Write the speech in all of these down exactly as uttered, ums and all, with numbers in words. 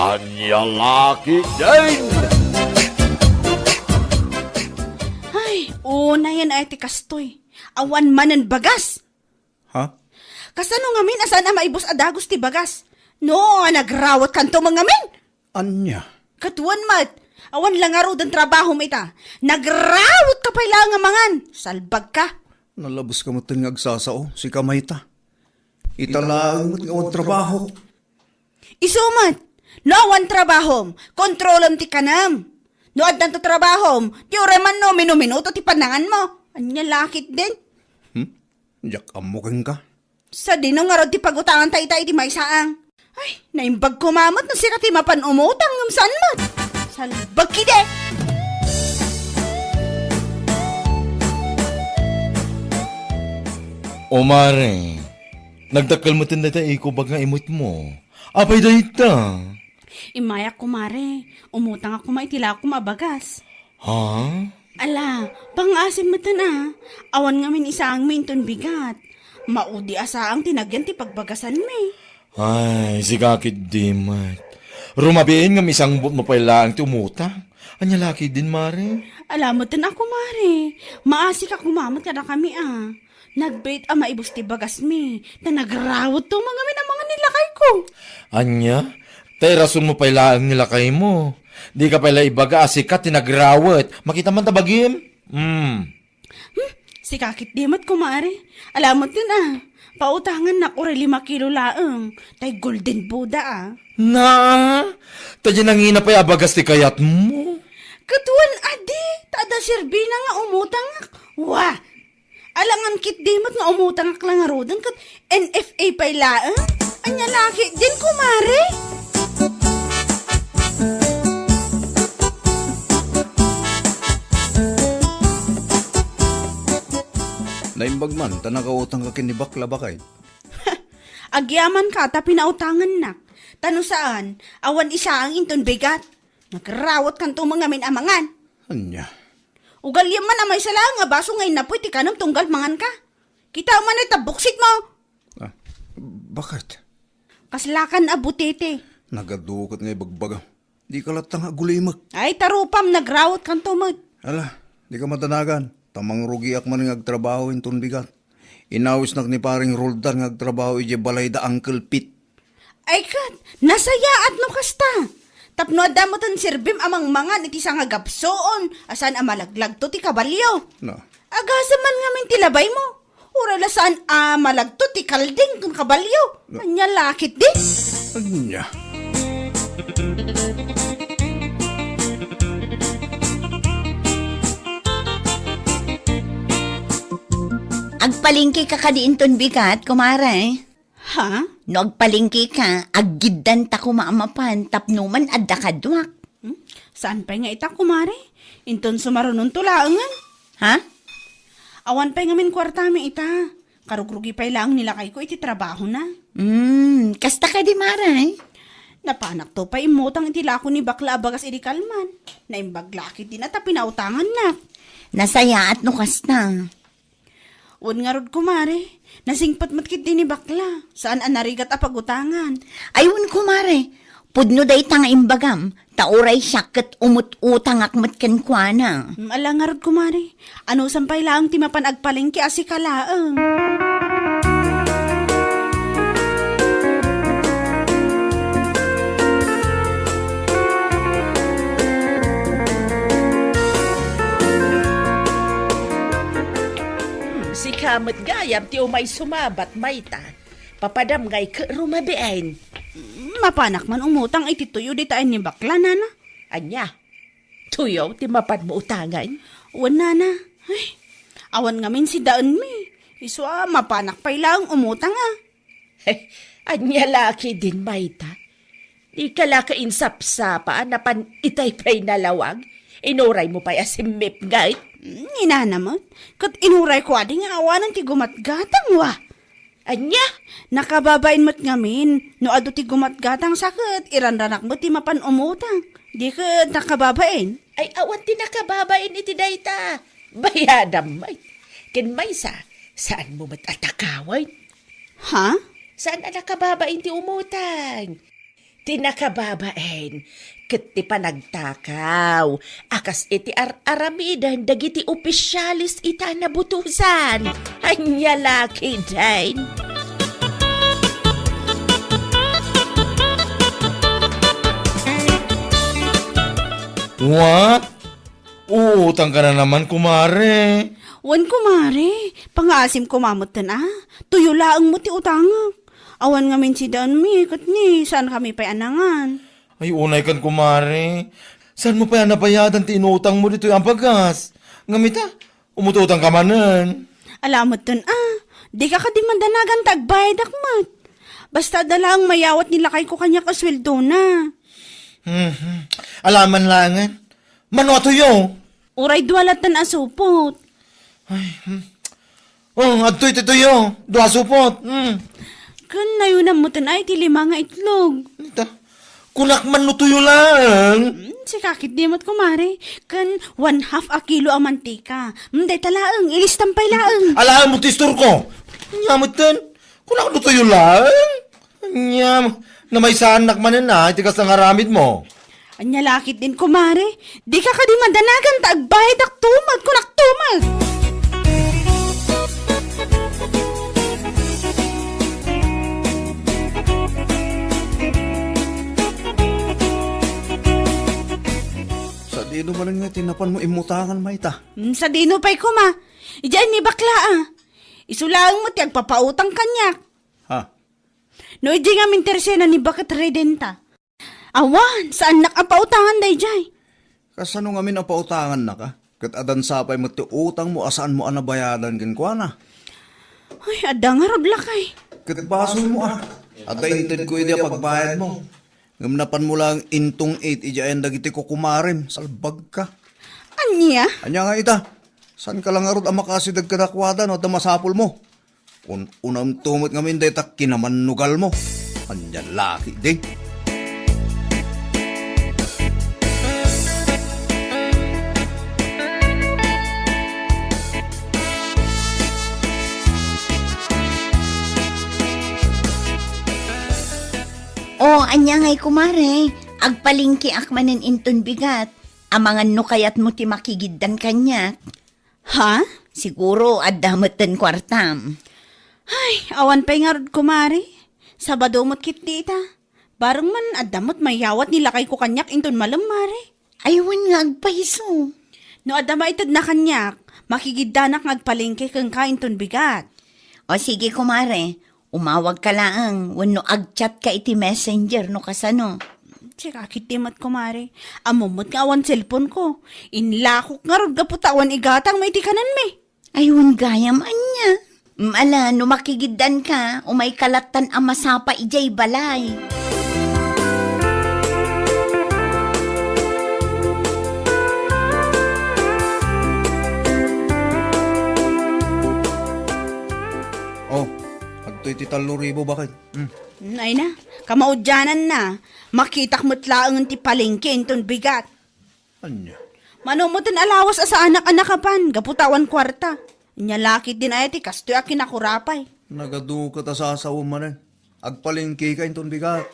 Ania la ketdin? Ay, unayen ay ti kastoy. Awan manen bagas. Ha? Kasano ngamin a saan a maibus a dagus ti bagas? No, nagrawetkanto man ngamin. Ania? Ket wen met, awan la ngaruden trabahom ita. Nagrawet ka pay laeng a mangan. Salbag ka. Nalabes ka met nga agsasao, sika mayta. Ita laeng met nga awan trabaho. Isu met, no awan trabahom, kontrolem ti kanem. No addanto trabahom, di uray man no minuminuto ti pananganmo. Ania la ketdin? Hmm? Diak ammo kenka. Sadino ngarud ti pagutanganta ita iti maysaang? Ay, naimbag koma met no sika ti mapan umutang ngem saan met. Salbag ketdi! O mare, nagdakkel metten dayta ikubag nga imutmo. Apay dayta? Immayak, kumare. Umutangak koma iti lakom a bagas. Ha? Ala, pangngaasim metten a. Awan ngamin isaangmi inton bigat. Maudi a saang ti nagyan ti pagbagasanmi. Ay, sika ketdi met. Rumabiin nga misangbutmo pay laeng ti umutang. Ania la ketdin, mare? Ala metten a, kumare. Maasika koma met kadakami a. Nagbiit a maibus ti bagasmi, ta nagrawetto man ngamin a mangan ni lakayko. Ania? Ta irasonmo pay laeng ni lakaymo. Dika pay la ibaga a sika ti nagrawet. Makita man ta bagim? Hmm. Hmm, sika ketdi met, kumare. Ala metten a, pautangannak uray lima kilo laeng. Tay golden Buddha a. Na? Ta diay nangina pay a bagas ti kayatmo? Ket wen a di, ta adda serbina nga umutangak. Wa! Alangan ketdi met nga umutangak la ngaruden ket N F A pay laeng? Ania la ketdin, kumare? Naimbag man ta nakautang ka ken ni Bakla, baket. Agyaman ka ta pinautangannak. Ta no saan, awan isaang inton bigat. Nagrawetkanto man ngamin a mangan. Ania? Ugaliam man a maysa laeng a baso nga innapuy ti kanem tunggal manganka. Kitaem man ta buksitmo. Ah, baket? Kaslakan a butete. Nagadu ket nga ibagbaga. Dika latta nga agulimek. Ay, ta rupam, nagrawetkanto met. Ala, dika madanagan. Ta mangrugiak man nga agtrabaho inton bigat. Inawisnak ni Paring Roldan nga agtrabaho idiay balay da Uncle Pete. Ay ket, nasayaat no kasta. Tapno adda metten serbim a mangmangan iti sangagapsuon a saan a malaglagto ti kabalio. Na. Agasem man ngamin ti labaymo. Uray la saan a malagto ti kalding ken kabalio. Na. Ania la ketdi? Ania? Agpalengke ka kadi inton bigat, kumare? Ha? No agpalengke ka, aggiddanta koma a mapan tapno man adda kaduak. Hmm? Saan pay nga ita, kumare? Inton sumarunonto laengen. Ha? Awan pay ngamin kuartami ita. Karugrugi pay laeng ni lakayko iti trabahona. Hmm, kasta kadi, mare? Napanakto pay immutang iti lako ni Bakla a bagas idi kalman. Naimbag la ketdin a ta pinautangannak. Nasayaat no kasta. Wen ngarud, kumare, nasingpet met ketdi ni Bakla. Saan a narigat a pagutangan. Ay, wen, kumare, pudno dayta nga imbagam, ta uray siak ket umut-utangak met kenkuana. Mm, ala ngarud, kumare, anusan pay laeng ti mapan agpalengke a sika laeng. Hmm, sika met gayam ti umay sumabat, mayta? Papadam ngay ket rumabiin. Mapanak man umutang iti tuyo dita ni Bakla, nana. Ania? Tuyo ti mapanmo utangan? Wen, nana. Ay, awan ngamin sidaenmi. Isu a, mapanak pay laeng umutang a. Ania la ketdin, mayta? Dika la ka insapsapa a napan itay pay nalawag? Inuraymo pay a simmipnget? Mm, inana met. Ket inurayko adi nga awanen ti gumatgatang, wa. Ania? Nakababain met ngamin. No adu ti gumatgatang sa ket iranranak met ti mapan umutang. Di ket nakababain. Ay, awan ti nakababain iti dayta. Bayadam met. Ken maysa, saanmo met a takawen? Ha? Saan a nakababain ti umutang? ti nakababain ket ti panagtakaw a kas iti ar-aramiden dagiti opisyales ita a nabutosan. Ania la ketdin? What? Uutang ka na naman, kumare. Wen, kumare. Pangaasim koma metten a. Tuyo laeng met ti utangek. Awan ngamin sidaenmi, ket ni, saan kami pay a nangan. Ay, unay kan, kumare. Saan mo pay a nabayadan ti inutang mo ditoy a bagas? Ngem ita, umututang ka manen. Ala metten a. Dika kadi madanagan ta agbayadak met. Basta adda laeng mayawat ni lakayko kaniak a sueldona. Mhm. Ala man laengen. Mano a tuyo? Uray dua latta a supot. Ay, hmm. Oh, adtoy ti tuyo. Dua supot. Hmm. Ken nayonam metten ay ti lima nga itlog. Ita. Kunak man no tuyo laeng. Hmm, sika ketdi met, kumare. Ken one half a kilo a mantika. Hmm, dayta laeng, ilistam pay laeng. Alaem mo ti istorko. Ania metten? Kunak no tuyo laeng. Ania, namaysaannak manen a iti kasta nga aramidmo. Ania la ketdin, kumare? Dika kadi madanagan ta agbayadakto met, kunakto met. Sadino manen nga ti napanmo immutangan mayta? Hmm, sadino pay koma? Idiay ni bakla a. Isu laeng met ti agpapautang kaniak. Ha? No idiay ngamin tersena ni baket redenta. Awan, saannak a pautangan daydiay. Kasano ngamin a pautangannaka? Ket adda sa pay met ti utangmo a saanmo a nabayadan kenkuana. Ay, adda ngarud lakay. Ket basolmo a. Adda intedko idi a pagbayadmo. Ngem napanmo laeng intong-it idiayen dagiti kukumarem. Salbagka. Ania? Ania nga ita? Saanka la ngarud a makasideg kadakuada no adda masapulmo? Un-unamto met ngamin dayta kinamannugalmo. Ania la ketdi? O, ania ngay, kumare? Agpalengkeak manen inton bigat. Amangan no kayatmo ti makigiddan kaniak. Ha? Siguro, adda metten kuartam. Ay, awan pay ngarud, kumare. Sabado met ketdi ita. Bareng man, adda met mayawat ni lakayko kaniak inton malem, mare. Ay, wen nga agpayso. No adda maitedna kaniak, makigiddanak nga agpalengke kenka inton bigat. O sige, kumare. Umawagka laeng wenno agchatka iti Messenger no kasano. Sika ketdi met, kumare. Ammom met nga awan cellphone-ko. Inlakok ngarud gapu ta awan igatangmi iti kanenmi. Ay, wen gayam ania. Mm, ala, no makigiddanka, umayka lattan a masapa idiay balay. Oh, adtoy ti tallo ribu, baket. Hmm. Mm, ay na, kamaudiananna. Makitak met laengen ti palengke inton bigat. Ania? Mano met ti alawas a saanak a nakapan, gapu ta awan kuarta. Ania la ketdin aya ti kastoy a kinakurapay. Nagadu ket a sasawem manen. Agpalengkeka inton bigat.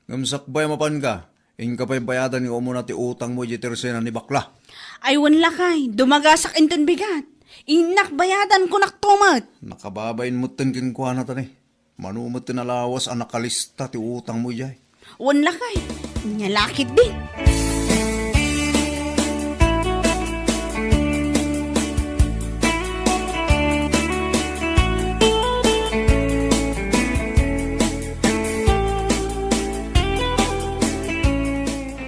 Ngem sakbay a mapanka, inka pay bayadan nga umuna ti utangmo idiay tersena ni bakla. Ay, wen lakay, dumagasak inton bigat. Innak bayadan, kunakto met. Nakababain metten kenkuana tani. Mano met ti nalawas a nakalista ti utangmo idiay? Wen lakay, ania la ketdi.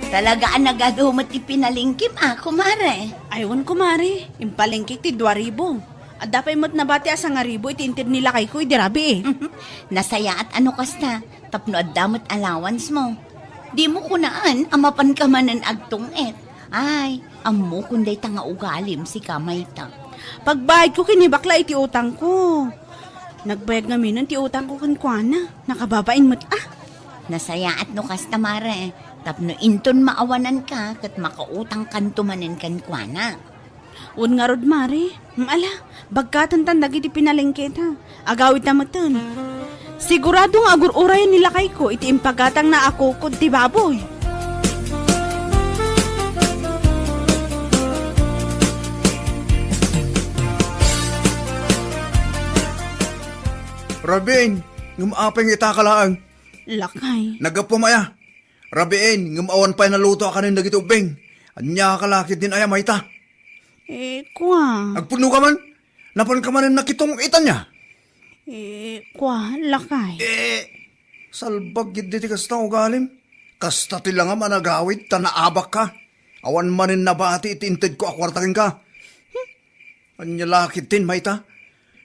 Talaga a nagadu met ti pinalengkem a, kumare. Ay, wen, kumare. Impalengkek ti dua ribu. Adda pay met nabati a sangaribu iti inted ni lakayko idi rabii. Nasayaat a no kasta, tapno adda met allowance-mo. Dimo kunaan a mapanka manen agtung-et. Ay, ammokon dayta nga ugalim, sika mayta. Pagbayadko ken ni bakla iti utangko. Nagbayad ngaminen ti utangko kenkuana. Nakababain met a. Nasayaat no kasta, mare. Tapno inton maawananka, ket makautangkanto manen kenkuana. Wen ngarud, mare. Mm, ala, bagkatentan dagiti pinalengketa. Agawidta metten. Sigurado nga agur-urayan ni lakayko iti impagatangna a kukod ti baboy. Rabiin, ngem apay nga itaka laeng? Lakay. Naggapuam aya. Rabiin, ngem awan pay naluto a kanen dagiti ubbing. Ania ka la ketdin aya, mayta? Eh, kua. Agpudno ka man? Napan ka manen nakitong-itan aya? Eh, kua, lakay. Eh, salbag gid ti kasta ugalim. Kasta ti langam a nagawid ta naabak ka. Awan manen nabati iti intedko a kuarta kenka. Ania la ketdin, mayta?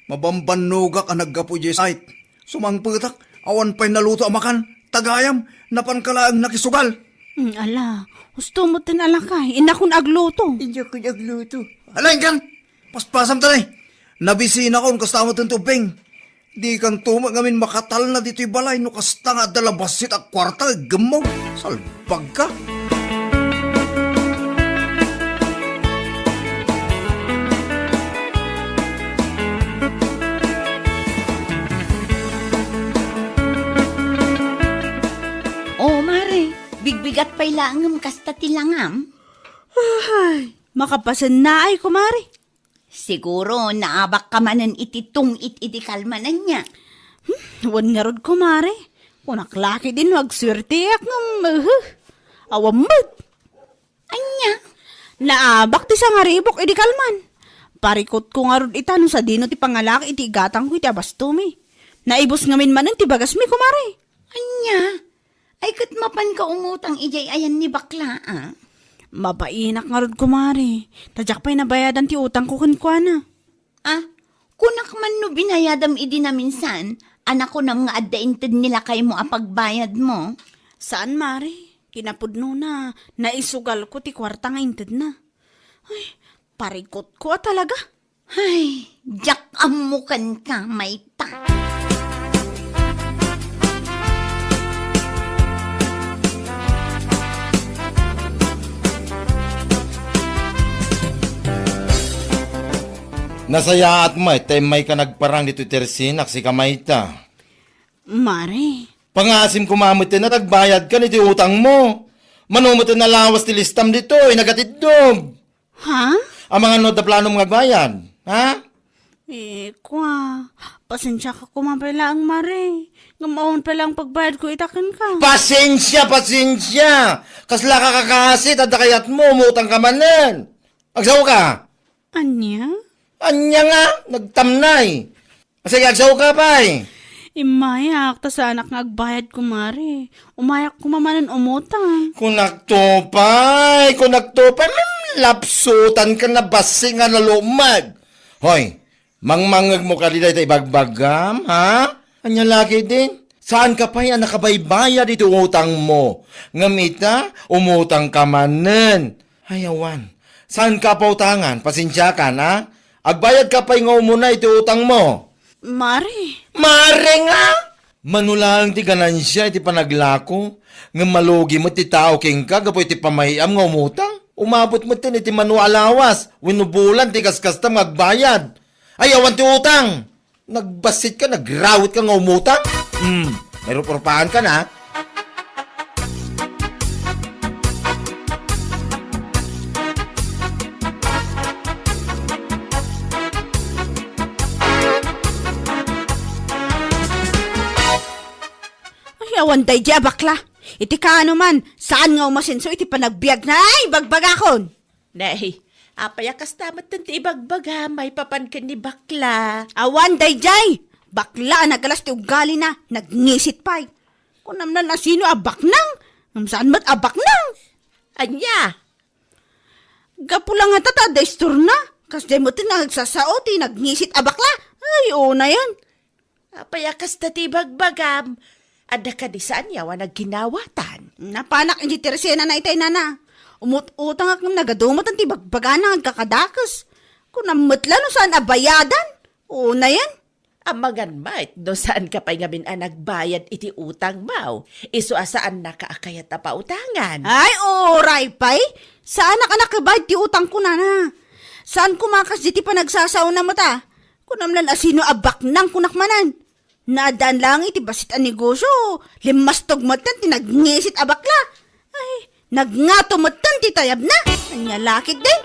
Mabambannogak a naggapu idiay site. Sumangpetak, awan pay naluto a makan. Tagayam, napan ka laeng nakisugal. Hmm, ala, husto metten a lakay. Innakon agluto. Innakon agluto. Ala, inkan! Paspasam ta ni. Nabisinakon kasta metten ti ubbing. Dikanto met ngamin makatalna ditoy balay no kasta nga adda la bassit a kuarta nga iggemmo. Salbagka. O, mare, bigbigat pay laengem kasta ti langam? Ay, makapasennaay, kumare. Siguro, naabak ka manen iti tungit idi kalman ania. Hmm, wen ngarud, kumare. Kunak la ketdin no agsuerteak ngem, uhu, awan met. Ania? Naabak ti sangaribok idi kalman. Parikutko ngarud ita no sadino ti pangalak iti igatangko iti abastomi. Naibus ngamin manen ti bagasmi, kumare. Ania? Ay, ket mapanka umutang idiay ayan ni bakla, a? Mabainak ngarud, kumare. Ta diak pay nabayadan ti utangko kenkuana. Ah, kunak man no binayadam idi naminsan, a nakunam nga adda inted ni lakaymo a pagbayadmo? Saan, mare. Kinapudnona, naisugalko ti kuarta nga intedna. Ay, parikutko a talaga. Ay, diak ammo kenka, mayta. Nasayaat met ta immayka nagparang ditoy Tersinak, sika mayta. Mare. Pangaasim koma met ta agbayadkan iti utangmo. Mano met ta lawas ti listam ditoy, nagatiddog. Ha? Amangan no adda planom nga agbayad, ha? Eh, kua, pasensiaka koma pay laeng, mare. Ngem awan pay laeng pagbayadko ita kenka. Pasensia, pasensia! Kasla ka kakasi, ta adda kayatmo, umutang ka manen. Agsaoka? Ania? Ania nga? Nagtamnay. Sige, agsaoka pay. Immayak, ta saanak nga agbayad, kumare. Umayak koma manen umutang. Kunakto pay, kunakto pay, mm, lapsutanka na bassit nga nalumeg. Hoy, mangmangngegmo kadi dayta ibagbagam, ha? Ania la ketdin? Saanka pay a nakabaybayad iti utangmo. Ngem ita, umutangka manen. Ay, awan. Saanka a pautangan? Pasensiakan, a? Agbayadka pay nga umuna iti utangmo. Mare. Mare nga? Mano laeng ti ganansia iti panaglako, ngem malugi met ti tao kenka gapu iti pamay-am nga umutang. Umabot metten iti mano a lawas wenno bulan ti kaskastam nga agbayad. Ay, awan ti utang! Nagbassit ka, nagrawit ka nga umutang? Hmm, may rup-rupaanka na. Ay, awan daydiay a bakla. Iti kaano man, saan nga umasenso iti panagbiagna? Ay, bagbagakon! Nay, apay a kasta met ti ibagbaga, maipapan ken ni bakla? Awan daydiay! Bakla a nagalas ti ugalina, nagngisit pay. Kunam la no asino a baknang, ngem saan met a baknang. Ania? Gapu la ngata ta adda istorna, kasdiay met ti nagsasao ti nagngisit a bakla. Ay, unayen. Apay a kasta ti ibagbagam? Adda kadi saan nga awan agginawatan? Napanak idiay Tersinak itay, nana. Umut-utangak ngem nagadumaten ti ibagbagana nga agkakadakes. Kunam met la no saan a bayadan. Unayen. Amangan met no saanka pay ngamin a nagbayad iti utangmo. Isu a saannaka a kayat a pautangan. Ay, uray pay. Saanak a nakabayad ti utangko, nana. Saan koma kasdiay ti panagsasaona met a. Kunam la no asino a baknang kunak manen. Naaddaan laeng iti bassit a negosio, limmastog metten ti nagngisit a bakla. Ay, nagngato metten ti tayabna. Ania la ketdin?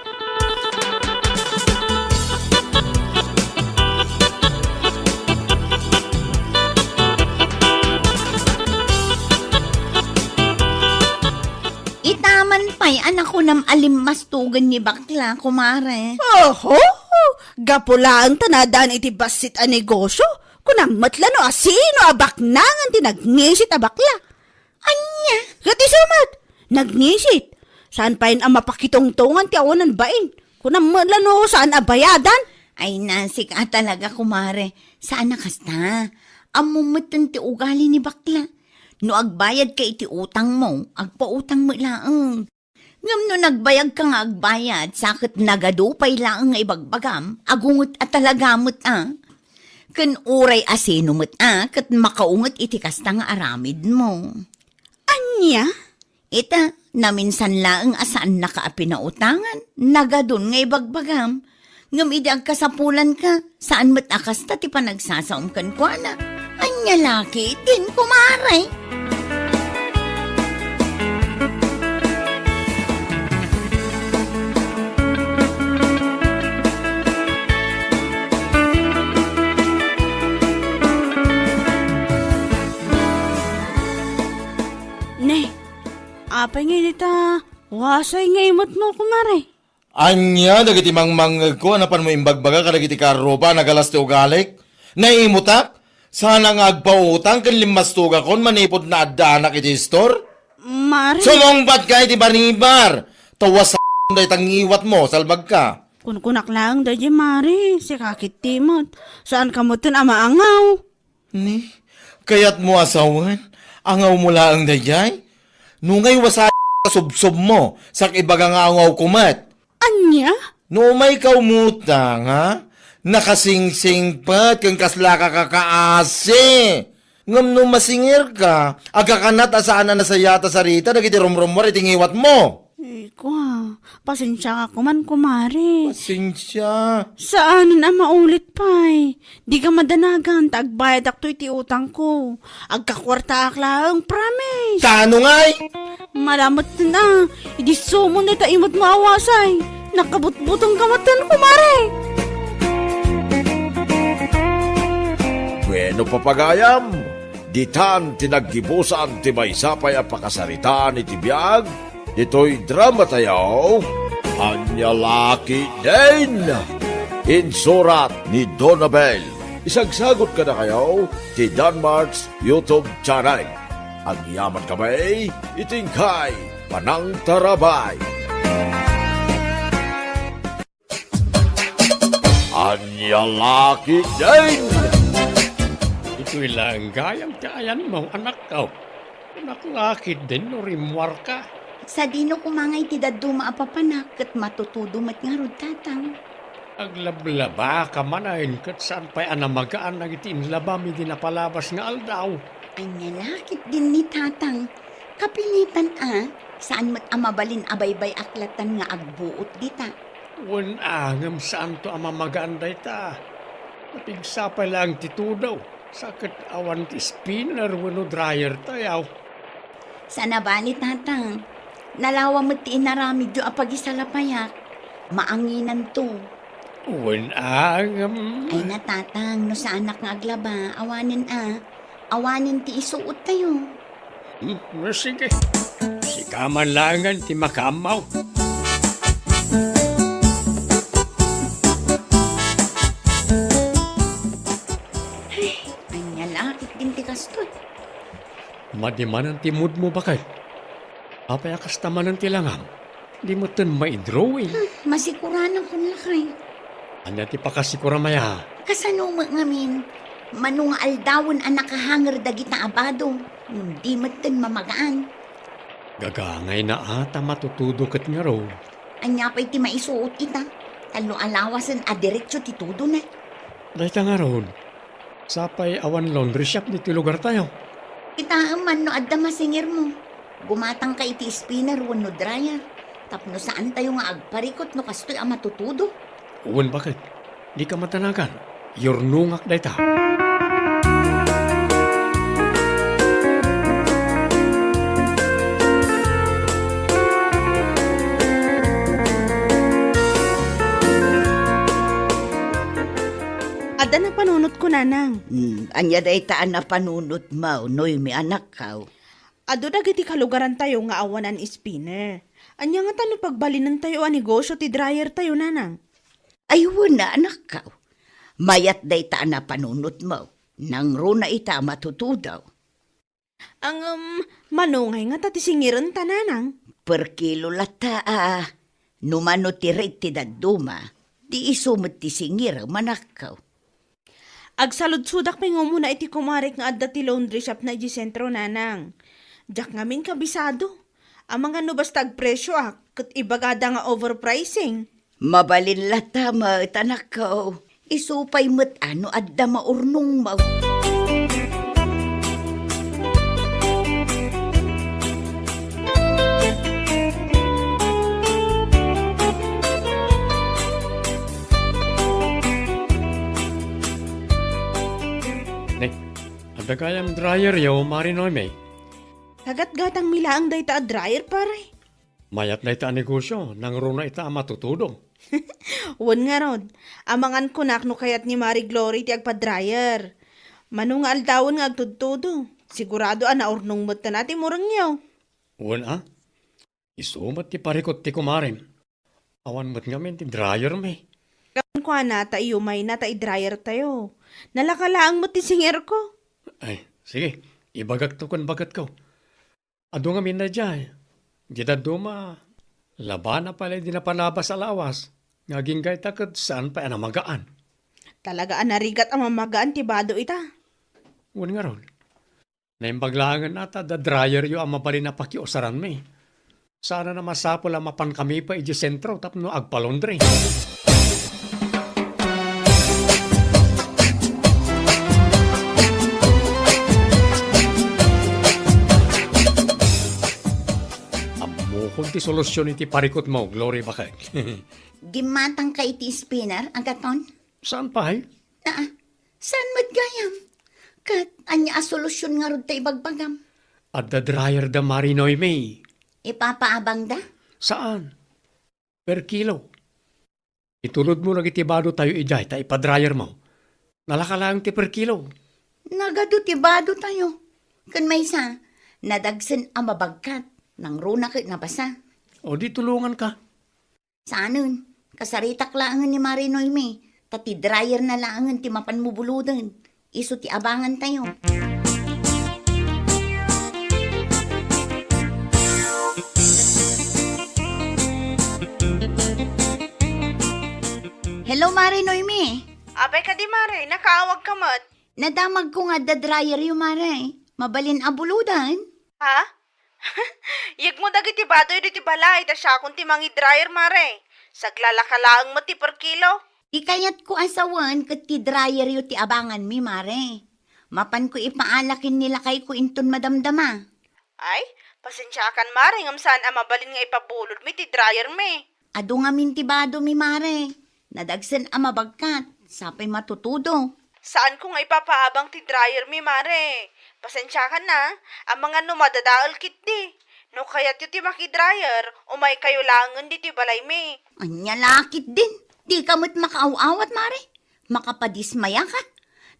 Ita man pay a nakunam a limmastogen ni bakla, kumare. Oho! Gapu laeng ta naaddaan iti bassit a negosio, kunam met la no asino a baknangan ti nagngisit a bakla. Ania? Ket isu met, nagngisit. Saan pay a mapakitungtongan ti awanan bain. Kunam met la no saan a bayadan. Ay, nasik a talaga, kumare. Saan a kasta. Ammom metten ti ugali ni bakla. No agbayadka iti utangmo, agpautang met laeng. Ngem no nagbayagka nga agbayad, sa ket nagadu pay laeng nga ibagbagam, agunget a talaga met a. Ken uray asino met a, ket makaunget iti kasta nga aramidmo. Ania? Ita, naminsan laeng a saannaka a pinautangan, nagadun nga ibagbagam. Ngem idi agkasapulanka, saan met a kasta ti panagsasaom kenkuana. Ania la ketdin, kumare? Ne, apay nga iti ta wasay nga imutmo, kumare? Ania dagiti mangmangngegko a napanmo imbagbaga kadagiti karrupa a nagalas ti ugalik? Naimutak? Saanak nga agpautang ken limmastogakon manipud naaddaanak iti istor? Mare. Sumungbatka iti baribar! Ta wasam dayta ngiwatmo, salbagka. Kunkunak laeng daydiay, mare, sika ketdi met. Saanka metten a maangaw. Ni, kayatmo a sawen? Angawmo laeng daydiay? No ngay, wasay a subsobmo, sak ibaga nga angawko met. Ania? No umayka umutang, ha? Nakasingsingpet ken kaslaka kakaasi. Ngem no masingirka, agkakanat a saan a nasayaat a sarita dagiti rumrummuar iti ngiwatmo. Ay, kua, pasensiaka koman, kumare. Pasensia. Saanen a maulit pay. Dika madanagan ta agbayadakto iti utangko. Agkakuartaak laeng, promise. Kaano ngay? Malamet na, idi sumon dayta imutmo a wasay. Nakabutbutongka metten, kumare. Bueno, papagayam, ditan ti naggibusan ti maysa pay a pakasaritaan iti biag ditoy drama tayo, Ania la ketdin! Insurat ni Donabel. Isagsagot kadakayo ti Danmart's YouTube channel. Agyaman kami iti inkay panangtarabay. Ania la ketdin! Itoy laeng gayam ti ayanmo, anakko. Kunak la ketdin no rimmuarka. Sadino koma nga iti dadduma a papanak ket matutudo met ngarud, tatang. Aglablabaka manen ket saan pay a namagaan dagiti inlabam idi napalabas nga aldaw. Ania la ketdin ni tatang? Kapinetan a, saan met a mabalin a baybay-ak latan nga agbuot dita. Wen a, ngem saanto a mamagaan dayta. Napigsapay laeng ti tudo, sa ket awan ti spinner wenno dryer tayo. Saan a bali, tatang. Nalawa met ti inaramidyo a pagisalapayak. Maanginanto. Wen a, ngem. Ay na, tatang, no saanak nga aglaba, awanen a. Awanen ti isuot tayo. Hmm, no, sige. Sika man laengen ti makaammo. Ay, ania la ketdin ti kastoy? Madi manen ti moodmo, baket. Apay a kasta manen ti langam? Di metten maidrawing. Hmm, masikuranakon, lakay. Ania ti pakasikuram aya? Kasano met ngamin? Mano nga aldawen a nakahanger dagita a bado, ngem di metten mamagaan. Gagangayna a ta matutudo ket ngarud. Ania pay ti maisuot ita? Tallo a lawasen a diretso ti tudona. Dayta ngarud, sapay awan laundry shop ditoy lugartayo. Kitaem man no adda masingirmo. Gumatangka iti spinner wenno dryer tapno saantayo nga agparikut no kastoy a matutudo. Wen, baket. Dika madanagan. Yurnongak dayta. Nanang. Hmm, ania dayta a napanunotmo, Noemi, anakko? Adu dagiti kalugarantayo nga awanan spinner. Ania ngata no pagbalinentayo a negosio ti dryertayo, Nanang? Ay, wen a, anakko. Mayat dayta a napanunotmo. Nangruna ita a matutudo. Ngem, mano ngay ngata ti singirenta, Nanang? Per kilo latta a. No mano ti rate ti dadduma, di isu met ti singirem, anakko. Agsaludsodak pay nga umuna iti kumarek nga adda ti laundry shopna idiay sentro, Nanang. Diak ngamin kabisado. Amangan no basta agpresioak, ket ibagada nga overpricing. Mabalin latta met, anakko. Isu pay met a no adda maurnongmo. Ne, adda gayam dryeryo, Mari Noemi? Kagatgatangmi laeng dayta a dryer, pare. Mayat dayta a negosio, nangruna ita a matutudo. Wen ngarud, amangan kunak no kayat ni Mari Glory ti agpa-dryer. Mano nga aldawen nga agtudtudo, sigurado a naurnong met ti murengyo. Wen a, isu met ti parikut ti kumarem. Awan met ngamin ti dryermi. Kuana ta iyumayna ta i-dryertayo. Nalaka laeng met ti singirko. Ay, sige, ibagakto ken bagetko. Adu ngamin daydiay. Di dadduma, labana pay la idi napanabas a lawas, nga agingga ita ket saan pay a namagaan. Talaga a narigat a mamagaan ti bado ita. Wen ngarud, naimbag laengen a ta adda dryeryo a mabalin a pakiusaranmi. Saan a masapul a mapankami pay idiay sentro tapno agpa-laundry. Ammokon ti solusion iti parikutmo, Glory, baket. Gimmatangka iti spinner, Agaton? Saan pay? Aa, saan met gayam? Ket ania a solusion ngarud ta ibagbagam? Adda dryer da Mari Noemi. Ipapaabangda? Saan? Per kilo. Itulodmo dagiti badotayo idiay ta ipa-dryermo. Nalaka laeng ti per kilo. Nagadu ti badotayo. Ken maysa, nadagsen a mabagkat, nangruna ket nabasa. O di tulonganka. Saanen, kasaritak laengen ni Mari Noemi, ta ti dryerna laengen ti mapanmo buloden. Isu ti abangantayo. Hello, Mari Noemi. Apay kadi, Mari, nakaawagka met? Nadamagko nga adda dryeryo, Mari. Mabalin a buloden? Ha? Yegmo dagiti badoyo ditoy balay, ta siakon ti mangi-dryer, Mari. Saglalaka laeng met ti per kilo. Ti kayatko a sawen ket ti dryeryo ti abanganmi, Mari. Mapanko ipaala ken ni lakayko inton madamdama. Ay, pasensiakan, Mari, ngem saan a mabalin nga ipabulodmi ti dryermi. Adu ngamin ti badomi, Mari. Nadagsen a mabagkat, sapay matutudo. Saanko nga ipapaabang ti dryermi, Mari. Pasensiakan a, amangan no madadael ketdi. No kayatyo ti maki-dryer, umaykayo laengen ditoy balaymi. Ania la ketdin? Dika met makaaw-awat, Mari. Makapadismayaka.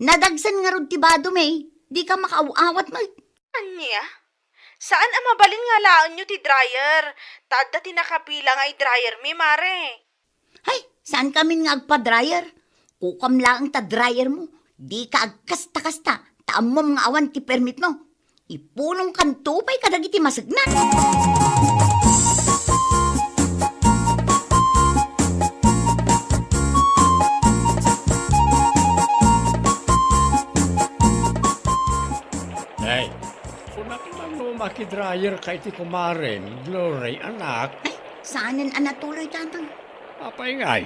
Nadagsen ngarud ti badomi, dika makaaw-awat met. Ania? Saan a mabalin nga alaenyo ti dryer? Ta adda ti nakapila nga i-dryermi, Mari. Hay, saankamin nga agpa-dryer. Kukam laeng ta dryermo, dika agkasta-kasta, ta ammom nga awan ti permitmo. Ipulongkanto pay kadagiti masekna. Hey, kunak man no maki-dryer ka iti kumarem, Glory, anak. Ay, saanen a natuloy, Tatang. Apay ngay?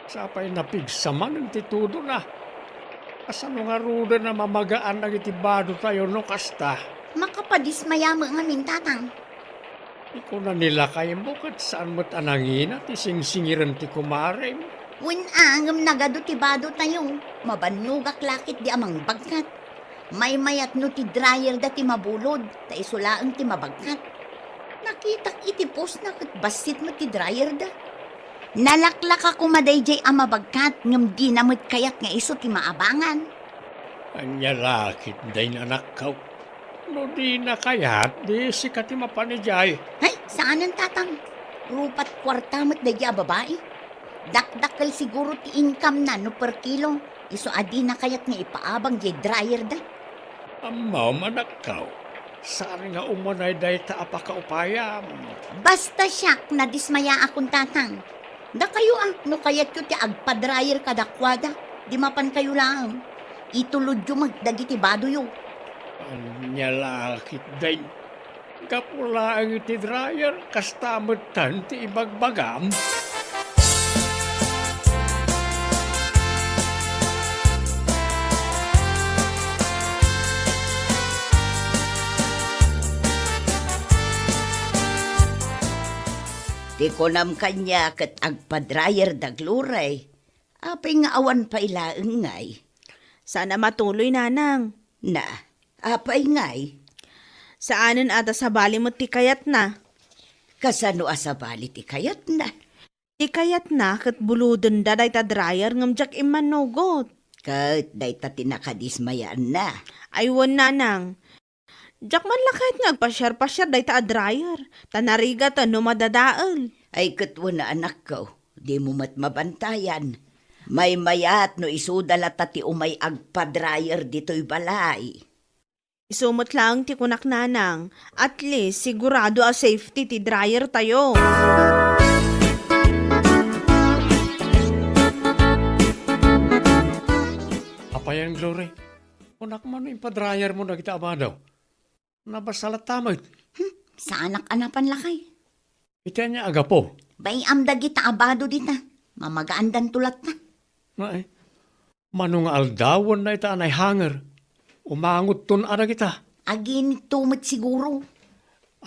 Sapay napigsa manen ti tudona. Kasano ngaruden a mamagaan dagiti badotayo no kasta? Makapadismaya met ngamin, Tatang. Ikuna ni lakaymo ket saan met a nangina ti singsingiren ti kumarem. Wen a, ngem nagadu ti badotayo. Mabannogak la ketdi a mangbagkat. Maymayat no ti dryerda ti mabulod, ta isu laeng ti mabagkat. Nakitak iti postna ket bassit met ti dryerda. Nalaklaka koma daydiay a mabagkat ngem dina met kayat nga isu ti maabangan. Ania la ketdin, anakko? No dina kayat, di sika ti mapan idiay. Ay, saanen, Tatang. Rupat kuarta met daydiay a babai. Dakdakkel siguro ti income na no per kilo. Isu a dina kayat nga ipaabang diay dryer da. Ammom, anakko, saan nga umunay dayta a pakaupayam? Basta siak, nadismayaakon, Tatang. Dakayo a, no kayatyo ti agpa-dryer kadakuada, di mapankayo laeng. Itulodyo met dagiti badoyo. Ania la ketdin? Gapu laeng iti dryer, kasta metten ti ibagbagam. Ti kunam kaniak ket agpa-dryer da Glory. Apay nga awan pay laeng ngay? Saan a matuloy, nanang. Na, apay ngay? Saanen a ta sabali met ti kayatna. Kasano a sabali ti kayatna? Ti kayatna ket bulodenda dayta dryer ngem diak immanugot. Ket dayta ti nakadismayaanna. Ay wen, nanang. Diak man la kayat nga agpasiar-pasiar dayta a dryer, ta narigat no madadael. Ay ket wen a, anakko, dimo met mabantayan. Maymayat no isuda latta ti umay agpa-dryer ditoy balay. Isu met laeng ti kunak, nanang, at least sigurado a safety ti dryer tayo. Apayen, Glory? Kunak man no impa-dryer mo dagita a bado. Nabasa latta met. Hmm, saanak a napan, lakay. Iti ania a gapu? Bay-am dagita a bado dita. Mamagaandanto latta. Ay, mano nga aldawen dayta a naihanger? Umangotton a dagita. Aginitto met siguro.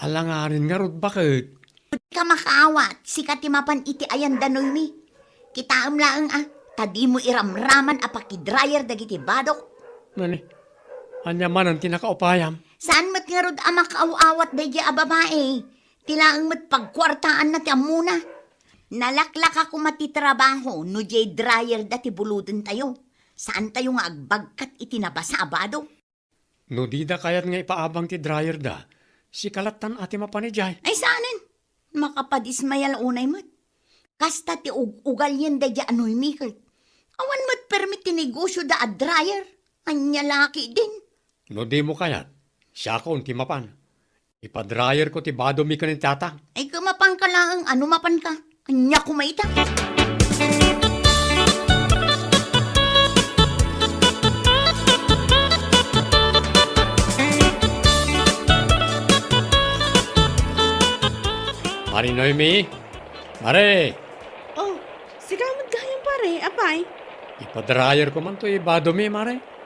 Alanganin ngarud, baket? Dika makaawat, sika ti mapan iti ayan da Noemi. Kitaem laeng a, ta dimo iramraman a pakidryer dagiti badok. Nani? Ania manen ti nakaupayam? Saan met ngarud a makaaw-awat daydiay a babai? Ti laeng met pagkuartaanna ti ammona. Nalaklaka koma ti trabaho no diay dryer da ti bulodentayo. Saantayo nga agbagkat iti nabasa a bado. No dida kayat nga ipaabang ti dryer da, sika lattan a ti mapan idiay. Ay, saanen? Makapadismayal unay met. Kasta ti ug-ugalien daydiay a Noemi ket. Awan met permi ti negosio da a dryer. Ania la ketdin? No dimo kayat, siakon ti mapan. Ipadrayerko ti badomi ken ni Tatang. Ay, kamapanka laeng, ano mapanka? Ania koma ita? Mare Noemi? Mare! Oh, sika met gayam, pare. Apay? Ipadrayerko man toy badomi, Mare.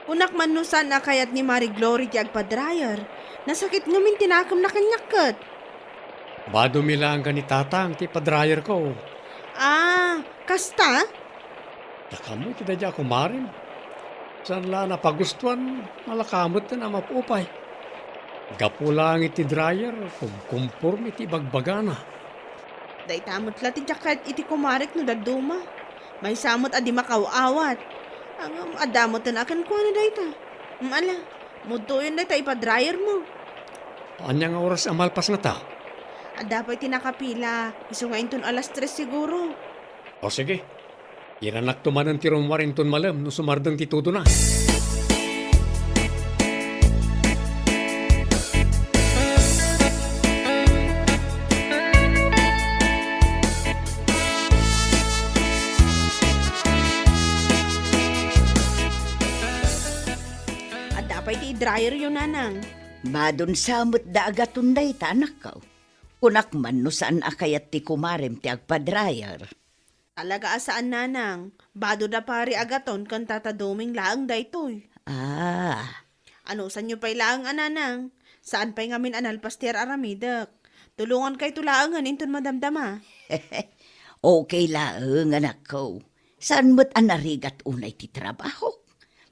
Kunak man no saan a kayat ni Mare Glory ti agpa-dryer. Nasakit ngamin ti nakemna kaniak ket. Badomi laeng ken ni Tatang ti ipa-dryer ko. Ah, kasta? Dakami ti daydiay a kumarem. Saan la a napagustuan, malaka met a maupay. Gapu laeng iti dryer, kumkumporme ti ibagbagana. Dayta met la ti diak kayat iti kumarek no dadduma. Maysa met a di makaw-awat. Ngem adda met a kenkuana dayta. Ala, mudtoyon dayta ipa-dryer mo. Ania nga oras a malpas ngata? Adda pay ti nakapila, isu nga inton alas tres siguro. O sige, iranakto manen ti rummuar inton malem no sumardeng ti tudona. Adda pay ti i-dryer yo, Nanang. Madunsa met da agaton dayta, anakko. Kunak man no saan a kayat ti kumarem ti agpa-dryer. Talaga a saan, Nanang. Bado da pari agaton ken Tata Doming laeng daytoy. Ah. Anusanyo pay laeng a, Nanang. Saan pay ngamin a nalpas ti ar-aramidek. Tulongankayto laengen inton madamdama. Okay laeng, anakko. Saan met a narigat unay ti trabahok?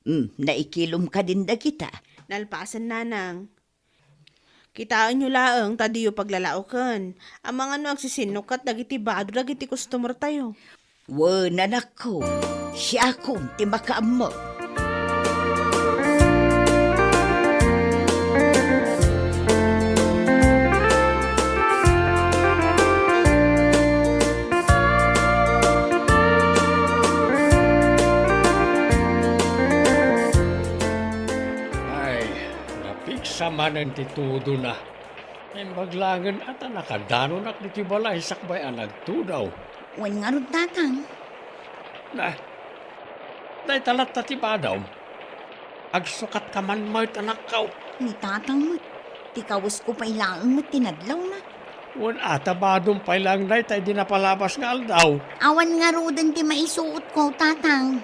Hmm, naikilom kadin dagita. Nalpasen, Nanang. Kitaenyo laeng ta diyo paglalaoken. Amangan no agsisinnukkat dagiti bado dagiti customertayo. Wen, anakko, siakon ti makaammo. Ay, napigsa manen ti tudona. Imbag laengen a ta nakadanonak ditoy balay sakbay a nagtudaw. Wen ngarud, Tatang. Na, dayta latta ti badom. Agsukatka man met, anakko. Ni Tatang met, ti kawesko pay laeng met ti nadlawna. Wen a ta badom pay laeng dayta idi napalabas nga aldaw. Awan ngaruden ti maisuotko, Tatang.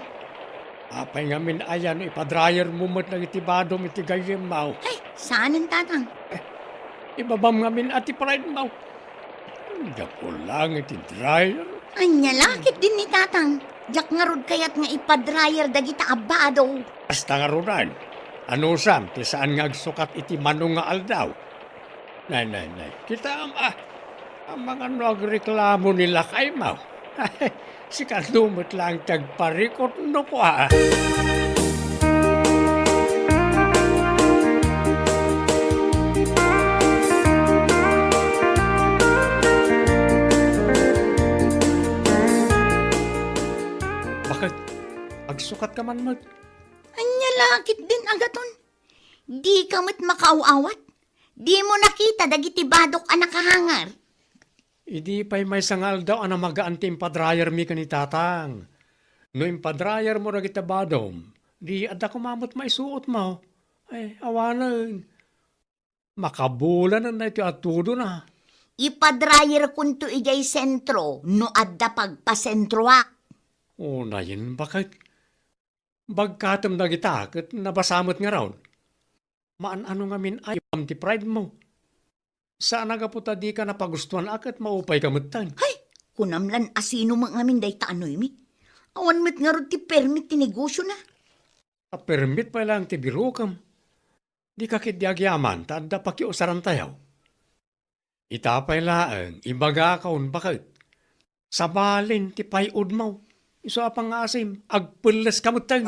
Apay ngamin aya no ipadrayermo met dagiti badom iti gayyemmo? Ay, saanen, Tatang. Eh, ibabam ngamin a ti pride mo. Gapu lang iti dryer. Ania la ketdin ni Tatang. Diak ngarud kayat nga ipadrayer dagita a bado. Basta ngarunan, anusam ti saan nga agsukat iti mano nga aldaw? Nay, nay, nay. Kitaem, ah, amangan no agreklamo ni lakaymo. Sika met lang ti agparikut no kua. Baket, agsukatka man met. Ania la ketdin, Agaton? Dika met makaaw-awat? Dimo nakita dagiti badok a nakahanger? Idi pay maysa nga aldaw a namagaan ti impadrayermi ken ni Tatang. No impadrayermo dagiti badom, di adda koma met maisuotmo. Ay, awanen. Makabulanen daytoy a tudona. Ipadrayerkonto idiay sentro no adda pagpasentroak. Unayen, baket. Bagkatem dagita ket nabasa met ngarud. Maan-ano ngamin a ibam ti pride mo. Saan a gapu ta dika napagustuan a ket maupayka metten. Hay! Kunam lan a sino met ngamin dayta a Noemi. Awan met ngarud ti permit ti negosiona. A permit pay laeng ti birokem. Dika ketdi agyaman ta adda pakiusarantayo. Ita pay laeng, ibagakon, baket. Sabalin ti pay-udmo. Isu a pangngaasim, agpelleska metten.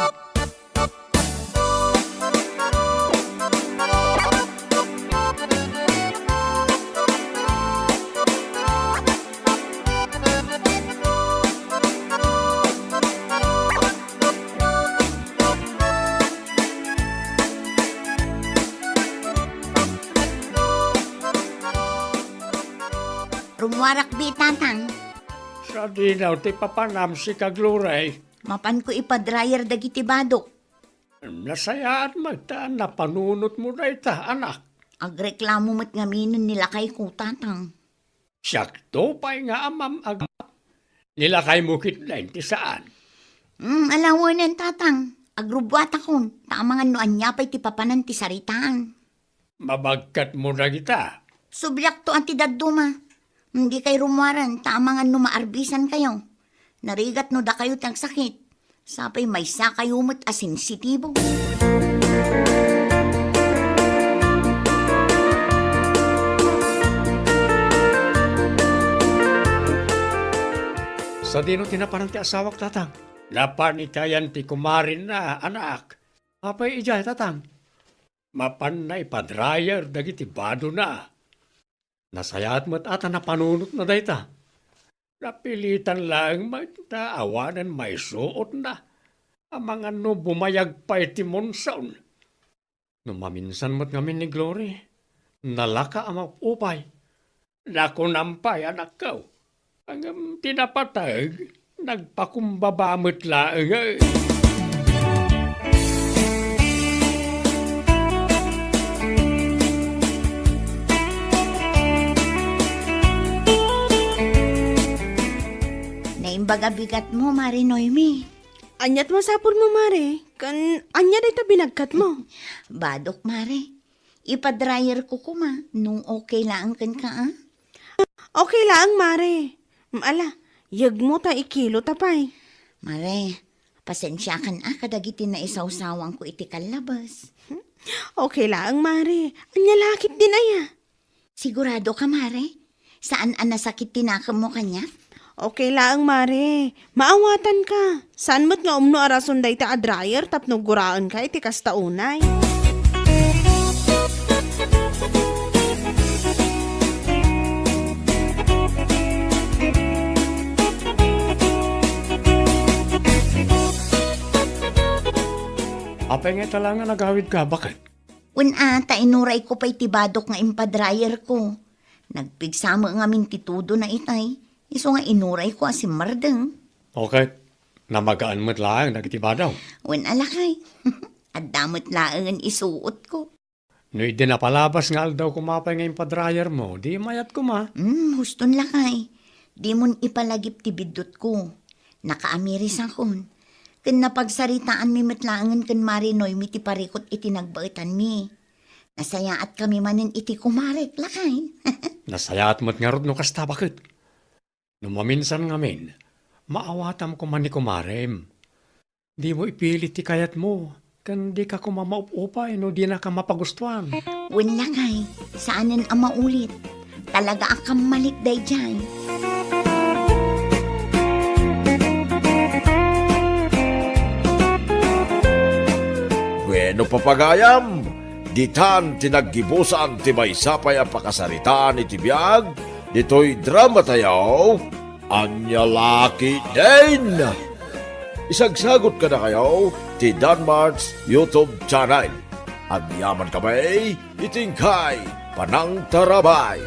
Rummuarak bi, Tatang. Sadino ti papanam, sika, Glory? Mapanko ipadrayer dagiti badok. Nasayaat met ta napanunotmo dayta, anak. Agreklamo met ngaminen ni lakayko, Tatang. Siakto pay nga amam ag-, ni lakaymo ketdin ti saan. Mm, ala wen, Tatang. Agrubbuatakon, ta amangan no ania pay ti papanan ti saritaan. Mabagkatmo dagita. Subliakto a ti dadduma. Dikay rummuaren, ta amangan no maarbisankayo. Narigat no dakayo ti agsakit. Sapay maysakayo met a sensitibo. Sadino ti napanan ti asawak, Tatang? Napan iti ayan ti kumarenna, anak. Apay idiay, Tatang? Mapanna ipadrayer dagiti badona. Nasayaat met a ta napanunotna dayta. Napilitan laeng met ta awanen maisuotna. Amangan no bumayag pay ti monson. No maminsan met ngamin ni Glory, nalaka a maupay. Nakunam pay, anakko. Ngem ti napateg, nagpakumbaba met laeng. Naimbag a bigatmo, Mare Noemi. Ania't masapulmo, Mare? Ken ania dayta binagkatmo? Badok, Mare. Ipadrayerko koma no okay laeng kenka, a? Okay laeng, Mare. Mm, ala, yegmo ta ikilota pay. Mare, pasensiakan a kadagiti naisawsawanko iti kallabes. Okay laeng, Mare. Ania la ketdin aya? Sigurado ka, Mare? Saan a nasakit ti nakemmo kaniak? Okay laeng, Mare. Maawatanka. Saan met nga umno a rason dayta a dryer tapno guraenka iti kasta unay. Apay nga ita la nga nagawidka, baket? Wen a, ta inurayko pay ti badok nga impa-dryerko. Nagpigsa met ngamin ti tudona itay, isu nga inurayko a simmardeng. O ket, namagaan met laeng dagiti badaw. Wen a, lakay. Adda met laengen isuotko. No idi napalabas nga aldaw koma pay nga impa-dryermo, di mayat koma. Hmm, huston, lakay. Dimon ipalagip ti biddutko. Nakaamirisakon. Ken napagsaritaanmi met laengen ken Mare Noemi ti parikut iti nagbaetanmi. Nasayaatkami manen iti kumarek, lakay. Nasayaat met ngarud no kasta, baket. No maminsan ngamin, maawatam koma ni kumarem. Dimo ipilit ti kayatmo, ken dika koma maup-upay no dinaka mapagustuan. Wen, lakay, saanen a maulit. Talaga a kammalik daydiay. Bueno, papagayam, ditan ti naggibusan ti maysa pay a pakasaritaan iti biag ditoy dramatayo, Ania La Ketdin. Isagsagut kadakayo ti Danmart's YouTube channel. Agyamankami iti inkay panangtarabay.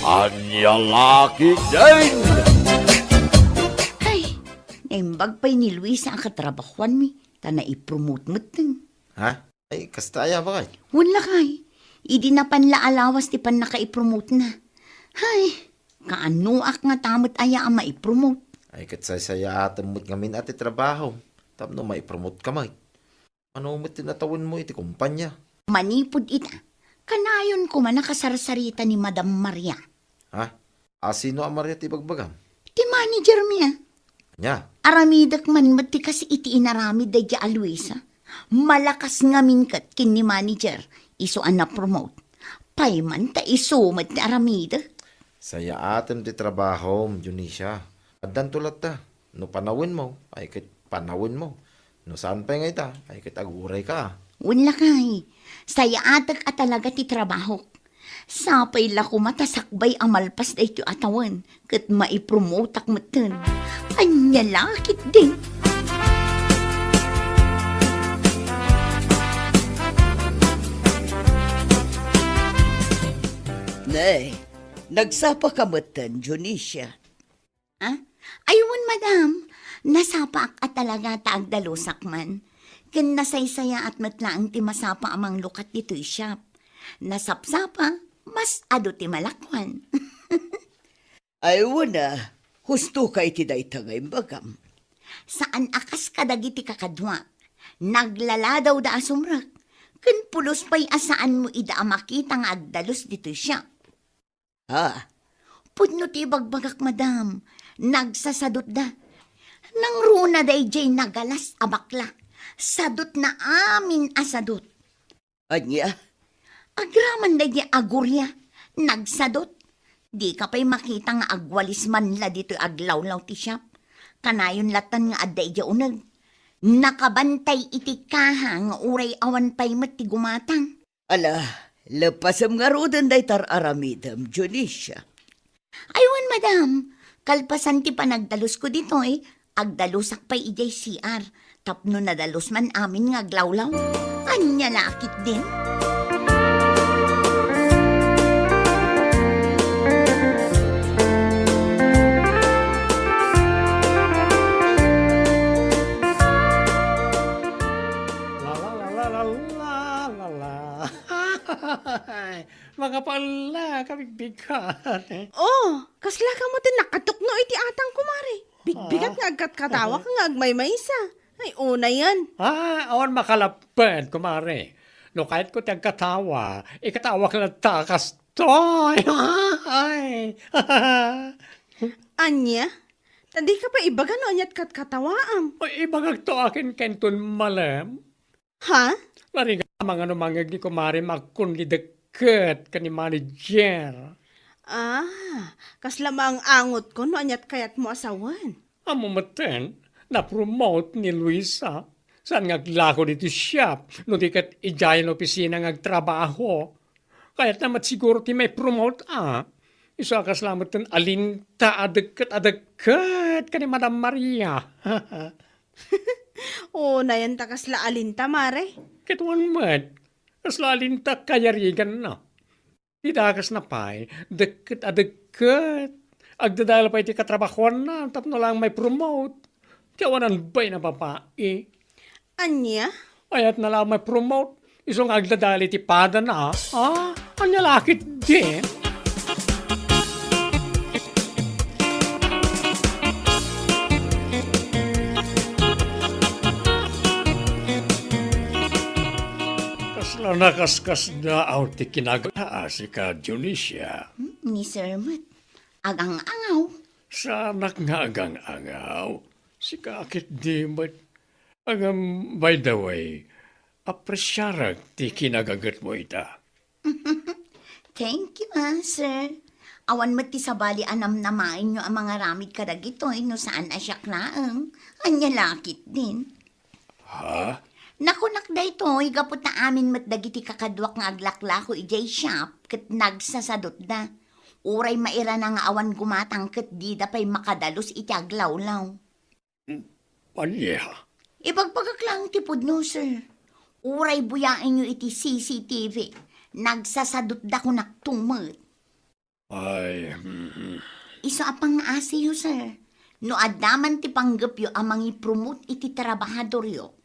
Ania La Ketdin! Ay, naimbag pay ni Luisa a katrabahoanmi, ta naipromote metten. Ha? Ay, kasta aya, baket? Wen, lakay. Idi napan la a lawas ti pannakaipromotena. Hay, kaanoak ngata met aya a maipromote. Ay, ket saysayaatem met ngamin a ti trabaho tapno maipromote ka met. Mano met ti natawenmo iti kumpanya? Manipud ita, kanayon koma nakasarsarita ni Madam Maria. Ha? A, sino a Maria ti ibagbagam? Ti managermi a. Ania? Aramidek man met ti kas iti inaramid daydiay a Luisa. Malakas ngamin ket ken ni manager, isu a na-promote. Pay man ta isu met ti aramidek. Sayaatem ti trabahom, Dionisia. Addanto latta. No panawenmo, ay ket panawenmo. No saan pay nga ita, ay ket agurayka. Wen, lakay, sayaatek a talaga ti trabahok. Sapay la koma ta sakbay a malpas daytoy a tawen ket maipromotak metten. Ania La Ketdin. Ne, nagsapa ka metten, Dionisia. Ah? Ay, wen, madam. Nasapaak a talaga ta agdalusak man. Ken nasaysayaat met laeng ti masapa a manglukat ditoy shop. Nasapsapa, mas adu ti malakuan. Ay, wen a, husto ka iti dayta nga imbagam. Saan a kas kadagiti kakaduak. Naglaladaw da a sumrek. Ken pulos pay a saan mo ida a makita nga agdalus ditoy shop. Ha? Pudno ti ibagbagak, madam. Nagsasadutda. Nangruna daydiay nagalas a bakla. Sadutna amin a sadut. Ania? Agraman daydiay a guria. Nagsadut. Dika pay makita nga agwalis man la ditoy aglawlaw ti shop. Kanayon latan nga adda idiay uneg. Nakabantay iti kaha nga uray awan pay met ti gumatang. Ala, lepasem ngaruden dayta ar-aramidem, Dionisia. Ay, wen, madam. Kalpasan ti panagdalusko ditoy, agdalusak pay idiay C R tapno nadalus man amin nga aglawlaw. Ania La Ketdin. La, la, la, la, la, la, la, la. Makapaella, kabigbigan. Oh, kasla kamo ti nakatukno iti atang, kumare. Bigbigat Ah. nga agkatkatawak nga agmaymaysa. Ay, unayen. Ah, awan makalapped, kumare. No kayatko ti agkatawa, ikatawak latta kastoy. Ay. Ania? Ta dika pay ibaga no ania't katkatawaam. Ay, ibagak to akin kenton malem. Ha? Narigat, mangano mangngeg ni kumarem agkunli dekket ken ni manager. Ah, kasla maang-angotko no ania't kayatmo a sawen. Ammo metten, na-promote ni Luisa. Saan nga aglako ditoy shop, no di ket idiay opisina nga agtrabaho. Kayatna met siguro ti mai-promote a. Isu a kasla metten alinta a dekket a dekket ken ni Madam Maria. O, nayan ta kasla alinta, mare? Ket wen met, kasla alinta kayariganna. Ti dakesna pay, dekket a dekket. Agdadael pay ti katrabahuanna tapno laeng mai-promote. Ti awanan bay na babai. Ania? Kayatna la mai-promote. Isu nga agdadael iti padana. Ah, ania la ketdi? Kasla nakaskasdaaw ti kinaga-, a, sika, Dionisia. Hmm, ni Sir met. Agang-angaw. Saanak nga agang-angaw. Sika ketdi met. Agam, by the way, apresiarek ti kinagagetmo ita. Thank you, ah, sir. Awan met ti sabali a namnamaenyo a mangaramid kadagitoy no saan a siak laeng. Ania la ketdin? Ha? Nakunak daytoy gapu ta amin met dagiti kakaduak nga aglaklako idiay shop ket nagsasadutda. Uray mairana nga awan gumatang ket dida pay makadalus iti aglawlaw. Ania? Ibagbagak laeng ti pudno, sir. Uray buyaenyo iti C C T V, nagsasadutda kunak met. Ay, mhm. Isu a pangngaasiyo, sir. No adda man ti panggepyo a mangipromote iti trabahadoryo,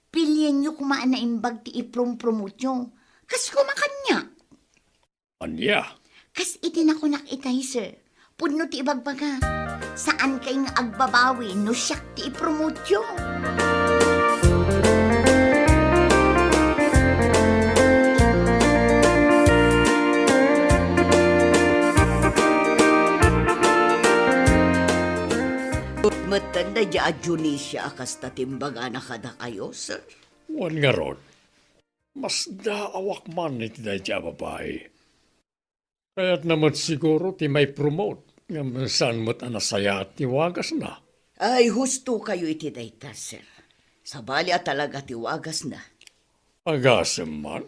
pilienyo koma a naimbag ti iprompromoteyo. Kas koma kaniak. Ania? Kas iti nakunak itay, sir. Pudno ti ibagbagak. Saankay nga agbabawi no siak ti ipromoteyo. Metten daydiay a Dionisia a kasta ti imbagana kadakayo, sir? Wen ngarud, masdaawak man iti daydiay a babai. Kayatna met siguro ti mai-promote, ngem saan met a nasayaat ti wagasna. Ay, hustokayo iti dayta, sir. Sabali a talaga ti wagasna. Agasem man.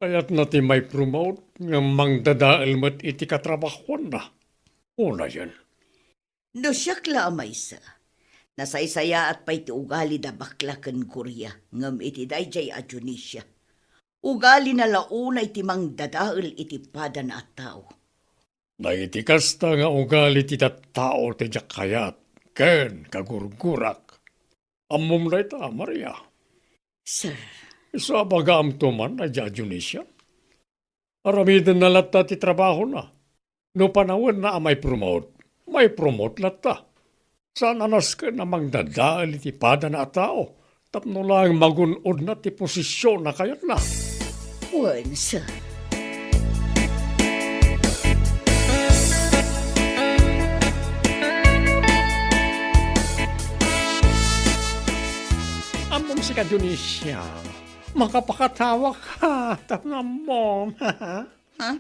Kayatna ti mai-promote, ngem mangdadael met iti katrabahuanna. Unayen. No siak la a maysa, nasaysayaat pay ti ugali da Bakla ken Guria ngem iti daydiay a Dionisia. Ugalina la unay ti mangdadael iti padana a tao. Dagiti kasta nga ugali ti tattao ti diak kayat ken kagurgurak. Ammom dayta, Maria? Sir. Isu a bagaamto man daydiay a Dionisia? Aramidenna latta ti trabahona. No panawenna a mai-promote, mai-promote latta. Saan a nasken a mangdadael iti padana a tao tapno laeng magun-odna ti posisionna kayatna. Wen, sir. Ammom sika, Dionisia. Makapakatawa ka, tapno ammom. Ha?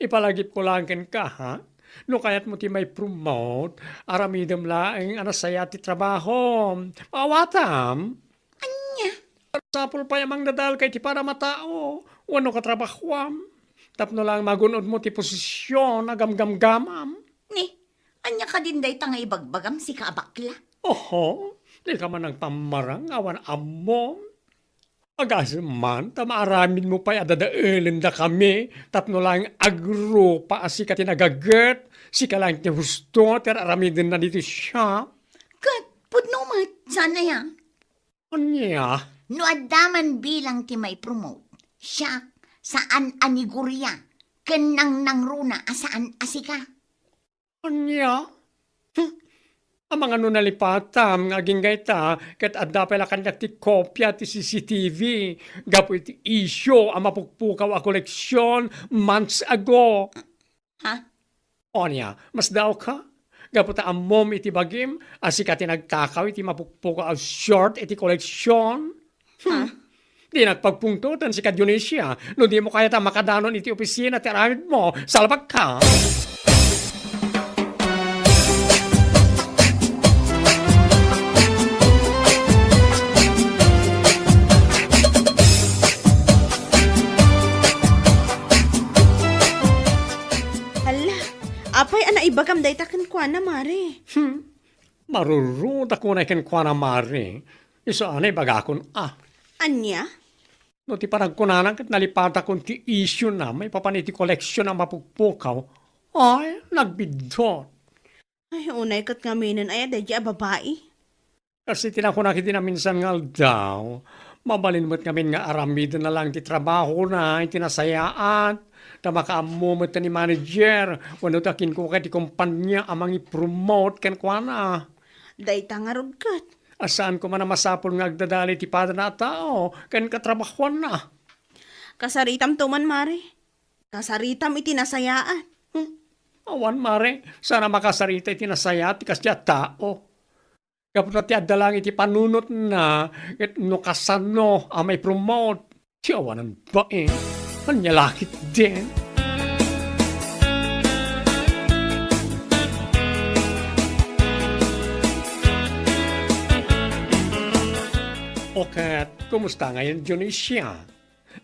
Ipalagipko laeng kenka, ha? No kayatmo ti mai-promote, aramidem laeng a nasayaat ti trabahom. Maawatam? Ania? Masapul pay a mangdadaelka iti padam a tao wenno katrabahuam tapno laeng magun-odmo ti posision a gamgamgamam. Ni, ania kadin dayta nga ibagbagam, sika a bakla? Oho, dika man nagpammarang awan ammom. Agasem man ta maaramidmo pay a dadaelendakami tapno laeng agrupa a sika ti nagaget, sika laeng ti husto ti ar-aramidenna ditoy siak. Ket pudno met, saan aya? Ania? No adda man bilang ti mai-promote, siak, saan a ni Guria, ken nangnangruna a saan a sika. Ania? Hm. Amangan no nalipatam nga agingga ita, ket adda pay la kaniak ti kopia ti C C T V gapu iti isyu a mapukpukaw a koleksion months ago. Ha? Ania, masdaawka? Gapu ta ammom iti bagim a sika ti nagtakaw iti mapukpukaw a short iti koleksion. Ah? Dinak pagpungtoten, sika Dionisia, no dimo kayat a makadanon iti opisina ti aramidmo. Salbagka! Hala, apay a naibagam dayta kenkuana, Mare? Hmm. Maruruda kunay kenkuana, Mare. Isu a naibagakon a. Ania? No ti panagkunana ket nalipatakon ti issue na maipapan iti koleksion a mapukpukaw, ay, nagbiddut. Ay, unay ket ngaminen aya daydi a babai. Kas iti nakunak iti naminsan nga aldaw, mabalin met ngamin nga aramiden na lang ti trabahona iti nasayaat, ta makaammo met ni manager wenno ta kinkuka ti kompania a mangipromote kenkuana. Dayta ngarud ket. A saan koma a masapul nga agdadael iti padana a tao ken katrabahuanna. Kasaritam to man, Mare. Kasaritam iti nasayaat. Hmm. Awan, Mare, saan a makasarita iti nasayaat ti kasdiay a tao. Gapu ta ti adda laeng iti panunotna ket no kasano a maipromote. Ti awanan bain. Ania la ketdin? O ket, kumusta ngayon, Dionisia?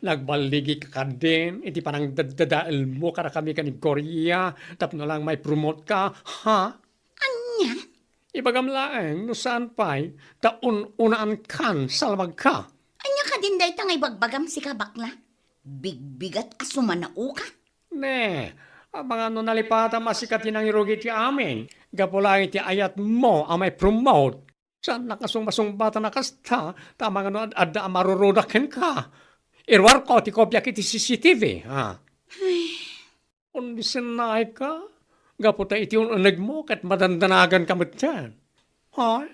Nagballigika kadin iti panangdadadaelmo kadakami ken ni Gloria tapno lang maipromote ka, ha? Ania? Ibagam laeng no saan pay ta un-unaankan, salbagka. Ania kadin dayta nga ibagbagam, sika, bakla? Bigbigat a sumanaoka? Ne, amangan no nalipatam a sika ti nangirugi iti amin gapu laeng iti ayatmo a maipromote. Saannak a sungbasungbatan a kasta, ta amangan no ad-, adda a maruruda kenka. Iruarko ti kopiak iti C C T V, ha? Ay. Undi sennayka, gapu ta iti un-unegmo ket madandanaganka metten. Ha?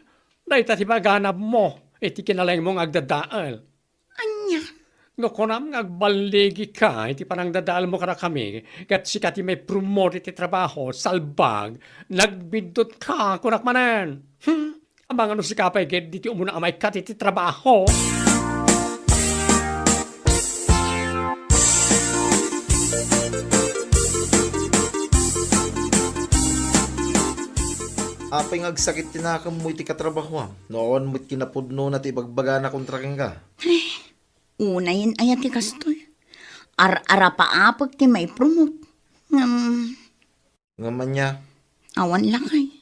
Dayta ti paganabmo iti kinalaingmo nga agdadael. Ania? No kunam nga agballigika iti panangdadaelmo kadakami, ket sika ti maipromote iti trabaho, salbag, nagbiddutka, kunak manen. Hmm? Amangan no sika pay ket ditoy umuna a maikkat iti trabaho. Apay nga agsakit ti nakemmo iti katrabahoam, no awan met kinapudnona ti ibagbagana kontra kenka? Ay, unayen aya ti kastoy? Ar-arapaapek ti maipromote. Ngem, Ngem ania? Awan lakay.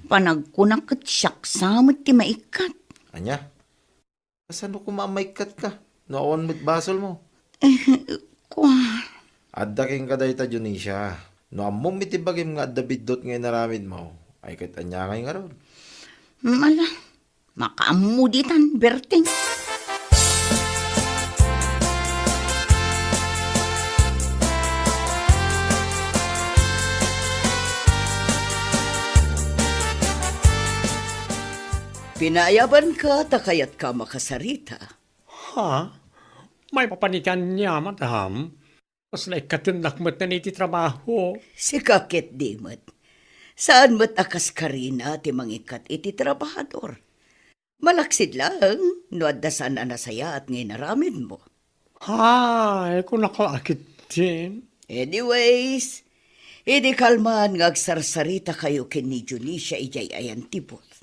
Panagkunak ket siak sa met ti maikkat. Ania? Kasano koma a maikkatka no awan met basolmo? Eh, kua. Adda kenka dayta, Dionisia. No ammom iti bagim nga adda biddut nga inaramidmo, ay ket ania ngay ngarud? Mala. Makaammo ditan, Berting. Pinaayabanka ta kayatka makasarita. Ha? Maipapan iti ania, madam? Kasla ikkatennak met iti trabaho. Sika ket di met. Saan met a kas Karina ti mangikkat iti trabahador. Malaksid laeng no adda saan a nasayaat nga inaramidmo. Hay, kunak la ketdin. Anyways, idi kalman nga agsarsaritakayo ken ni Dionisia idiay ayan ti booth,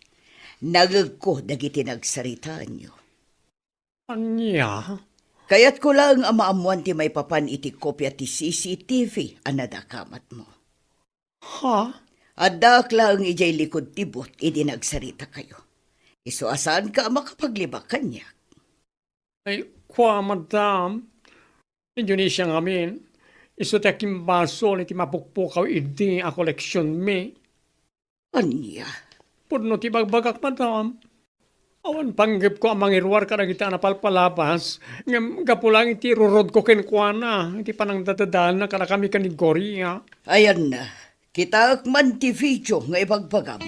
nangegko dagiti nagsaritaanyo. Ania? Kayatko laeng a maammoan ti maipapan iti kopia ti C C T V a nadakamatmo. Ha? Addaak laeng idiay likud ti booth idi nagsaritakayo. Isu a saanka a makapaglibak kaniak. Ay, kua, madam. Ni Dionisia ngamin, isu ti akimbasol iti mapukpukaw idi a koleksionmi. Ania? Pudno ti ibagbagak, madam. Awan panggepko a mangiruar kadagiti a napalpalabas, ngem gapu laeng iti irurodko kenkuana iti panangdadadaelna kadakami ken ni Gloria. Ayanna, kitaek man ti video nga ibagbagam.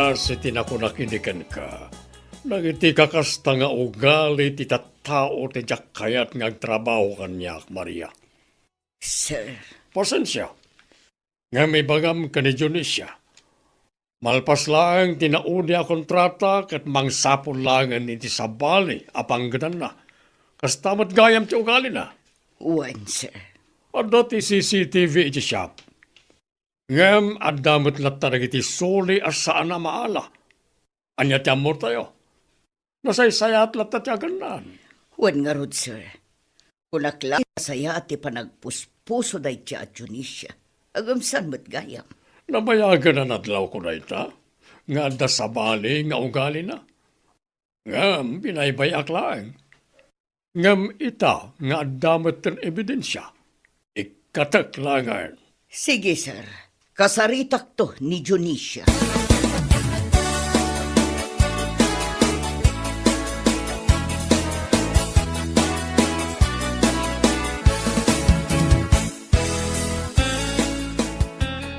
Kas iti nakunak idi kenka, dagiti kakasta nga ugali ti tattao ti diak kayat nga agtrabaho kaniak, Maria. Sir. Pasensia. Ngem ibagam ken ni Dionisia, malpas laeng ti naudi a kontrata ket mangsapul laengen iti sabali a panggedanna. Kasta met gayam ti ugalina. Wen, sir. Adda ti C C T V iti shop. Ngem adda met latta dagiti suli a saan a maala. Ania ti ammotayo? Nasaysayat latta ti agannan. Wen ngarud, sir. Kunak la, nasayaat ti panagpuspuso dayta a Dionisia. Ngem saan met gayam. Nabayagan a nadlawko dayta, nga adda sabali nga ugalina. Ngem binaybay-ak laeng. Ngem ita nga adda metten ebidensia, ikkatek laengen. Sige, sir. Kasaritakto ni Dionisia.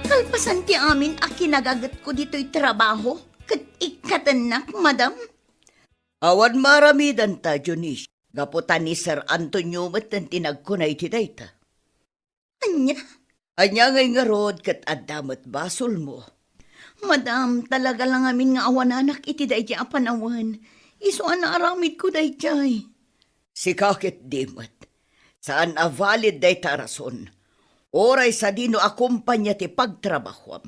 Kalpasan ti amin a kinagagetko ditoy trabaho, ket ikkatennak, madam? Awan maaramidanta, Dionisia, gapu ta ni Sir Antonio metten ti nagkuna iti dayta. Ania? Ania ngay ngarud ket adda met basolmo? Madam, talaga la ngamin nga awananak iti daydi a panawen. Isu a naaramidko daydiay. Sika ket di met. Saan a valid dayta a rason. Uray sadino a kompania ti pagtrabahoam,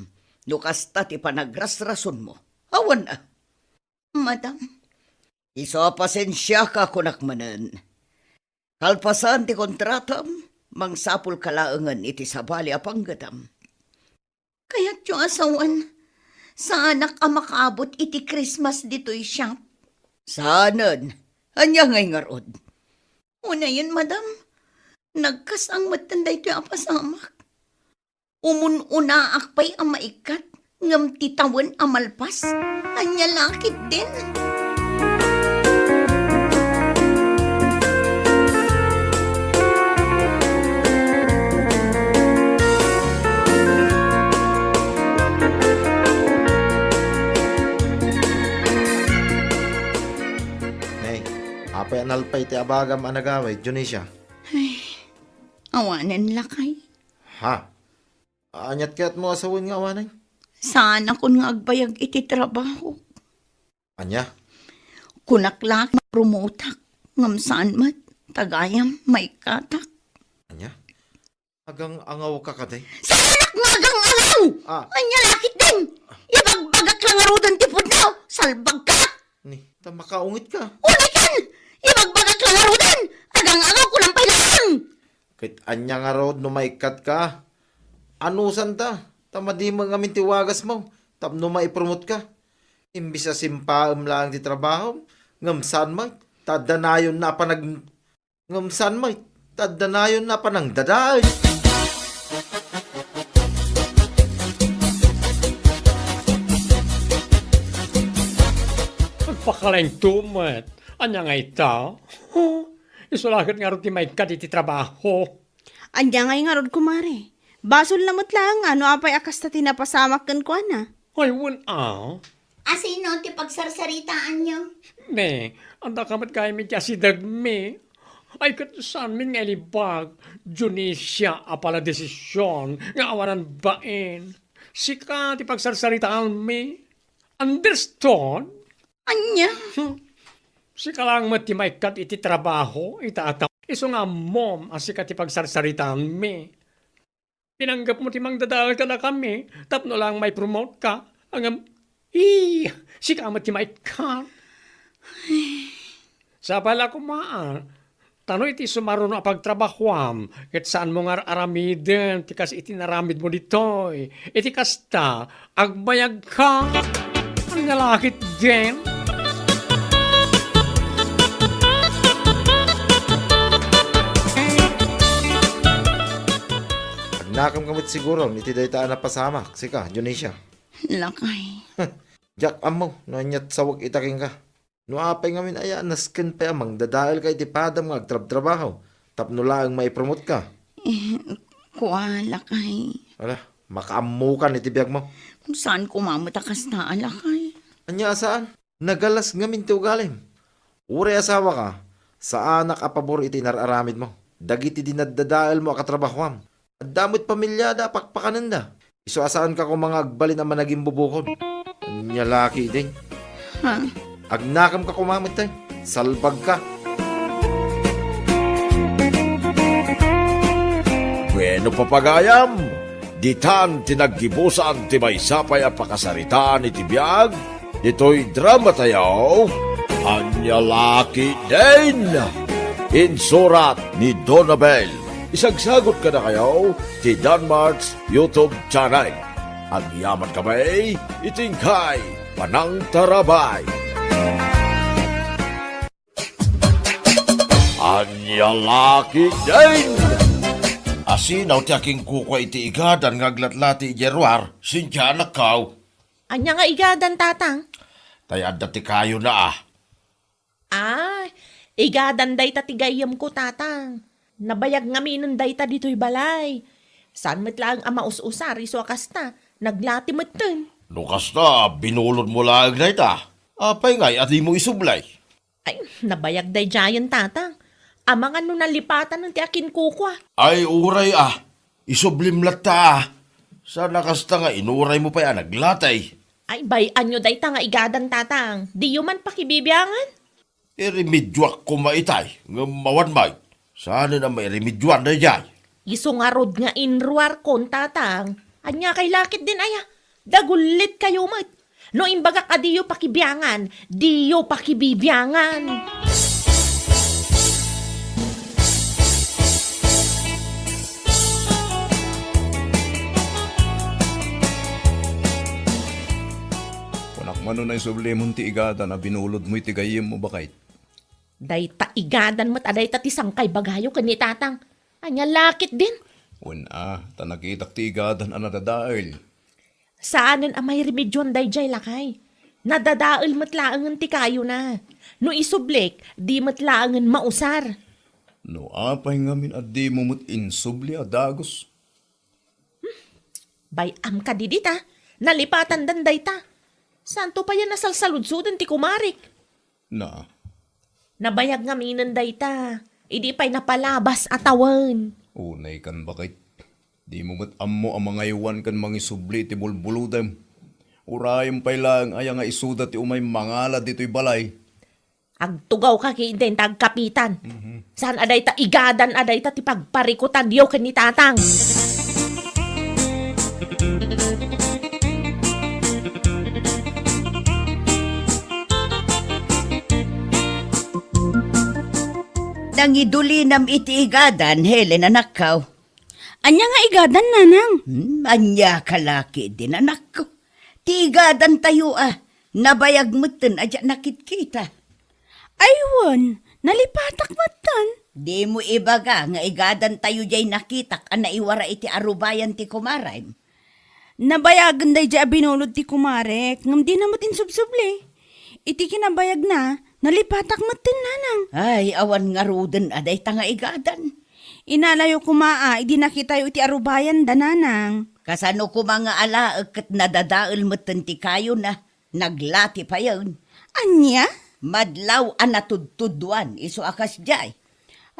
no kasta ti panagrasrasonmo. Awan a. Madam. Isu a pasensiaka, kunak manen. Kalpasan ti kontratam, mangsapulka laengen iti sabali a panggedam. Kayatyo a sawen, saanak a makaabut iti Christmas ditoy shop. Saanen? Ania ngay ngarud? Unayen, madam. Nagkas-ang metten daytoy a pasamak. Umun-unaak pay a maikkat, ngem ti tawen a malpas, ania la ketdin? Nay, apay a nalpay ti abagam a nagawid, Dionisia? Ay, awanen, lakay. Ha? Aniat kayatmo a sawen nga awanen? Saanakon nga agbayag iti trabaho. Ania? Kunak la nga promotak, ngem saan met, ta gayam maikkatak. Ania? Agang-angawka kadi? Saanak nga agang-angaw! Ah. Ania la ketdin? Ibagbagak la ngaruden ti pudno! Salbagka! Ni, ta makaungitka. Ulikan! Ibagbagak la ngaruden! Agang-angawko lang pay laeng! Ket ania ngarud no maikkatka? Anusanta, ta madi met ngamin ti wagasmo tapno maipromotka. Imbes a simpaem laeng ti trabahom, ngem saan met, ta adda nayonna a panag-, ngem saan met, ta adda nayonna a panangdadael. Agpakalengto met. Ania nga ita? Isu la ket ngarud ti maikkat iti trabaho. Ania ngay ngarud, kumare? Basolna met laeng a no apay a kasta ti napasamak kenkuana. Ay, wen a. Asino ti pagsarsaritaanyo? Ne, adda ka met gayam iti asidegmi. Ay, ket saanmin nga ilibak, Dionisia, a pala desision nga awanan bain. Sika ti pagsarsaritaanmi. Understood? Ania? Hmm. Sika laeng met ti maikkat iti trabaho, ita a tao. Isu nga ammom a sika ti pagsarsaritaanmi. Pinanggepmo ti mangdadael kadakami tapno laeng maipromote ka. Ngem, ee, sika met ti maikkat. Sapay la koma, a. Ta no iti sumaruno a pagtrabahoam, ket saanmo nga ar-aramiden ti kas iti naramidmo ditoy. Iti kasta, agbayagka. Ania la ketdin? Agnakemka met siguro iti dayta a napasamak, sika, Dionisia. Lakay. Diak ammo no aniat sawek ita kenka. No apay ngamin aya, nasken pay a mangdadaelka iti padam nga agtrabtrabaho tapno laeng maipromote ka? Eh, kua, lakay. Ala, makaammokan iti biagmo. Saan koma met a kasta, lakay. Ania a saan? Nagalas ngamin ti ugalim. Uray asawaka, saanak a pabor iti inar-aramidmo. Dagiti dinaddadaelmo a katrabahoam, adda met pamiliada a pakpakanenda. Isu a saanka koma nga agbalin a managimbubukod. Ania la ketdin? Ha? Agnakemka koma metten. Salbagka. Bueno, papagayam, ditan ti naggibusan ti maysa pay a pakasaritaan iti biag ditoy dramatayo, Ania la ketdin? Insurat ni Donabel. Isagsagut kadakayo ti Danmart's YouTube channel. Agyaman kami iti inkay panangtarabay. Ania la ketdin? Asino ti akinkukua iti igadan nga aglatlati idiay ruar, Cynthia, anakko? Ania nga igadan, Tatang? Tay adda ti kayona, a. Ah, igadan dayta ti gayyemko, Tatang. Nabayag ngaminen dayta ditoy balay. Saan met laeng a maus-usar isu a kasta, naglati metten. No kasta, binulodmo laeng dayta. Apay ngay a dimo isubli? Ay, nabayag daydiayen, Tatang. Amangan no nalipatanen ti akinkukua. Ay, uray a. Isublim latta a. Saan a kasta nga inuraymo pay a naglati. Ay, bay-anyo dayta nga igadan, Tatang. Diyo man pakibibiangan? Iremedioak koma itay, ngem awan met. Saanen a mairemedioan daydiay. Isu ngarud nga inruarkon, Tatang. Ania kay la ketdin aya? Dagullit kayo met. No imbagak a diyo pakibiangan, diyo pakibibiangan. Kunak man no naisublimon ti igadan a binulodmo iti gayyemmo, baket. Dayta igadan met a dayta ti sangkay bagayo ken ni Tatang. Ania la ketdin? Wen a, ta nakitak ti igadan a nadadael. Saanen a mairemedioan daydiay, lakay. Nadadael met laengen ti kayona. No isublik, di met laengen mausar. No apay ngamin a dimo met insubli a dagus? Bay-am kadi dita, nalipatandan dayta. Saanto pay a nasalsaludsoden ti kumarek? Na. Nabayag ngaminen dayta, idi pay napalabas a tawen. Unay kan, baket. Dimo met ammo a mangaywan ken mangisubli iti bulbulodem. Urayem pay laeng aya nga isuda ti umay mangala ditoy balay. Agtugawka ketdin ta agkapitan. Mhm. Saan a dayta igadan a dayta ti pagparikutandyo ken ni Tatang? Nangidulinam iti igadan, Helen, anakko. Ania nga igadan, nanang? Hmm, ania ka la ketdin, anakko? Ti igadantayo a, nabayag metten a diak nakitkita. Ay wen, nalipatak metten. Dimo ibaga nga igadantayo diay nakitak a naiwara iti arubayan ti kumarem? Nabayagen daydiay a binulod ti kumarek, ngem dina met insubsubli. Iti kinabayagna, nalipatak metten, nanang. Ay, awan ngaruden a dayta nga igadan. Inalayo koma a idi nakitayo iti arubayanda, nanang. Kasano koma nga alaek ket nadadael metten ti kayona? Naglati payen. Ania? Madlaw a natudtuduan isu a kasdiay.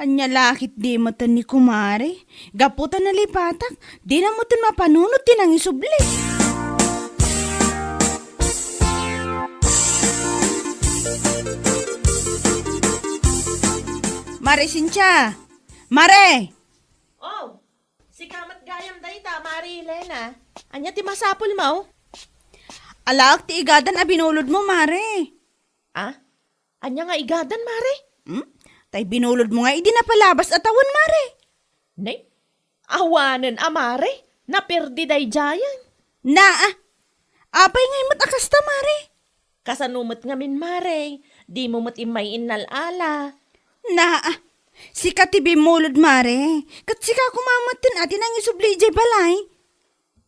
Ania la ketdi metten ni kumare? Gapu ta nalipatak, dina metten mapanunot ti nangisubli. Mare Cynthia! Mare! Oh, sika met gayam dayta, Mare Elena. Ania ti masapulmo? Alaek ti igadan a binulodmo, Mare. Ah? Ania nga igadan, Mare? Hmm? Tay binulodmo nga idi napalabas a tawen, Mare. Nay, awanen a, Mare. Naperdi daydiayen. Naa. Apay ngay met a kasta, Mare? Kasano met ngamin, Mare? Dimo met immay innal-ala. Naa. Sika ti bimmulod, Mare. Ket sika koma metten a ti nangisubli idiay balay.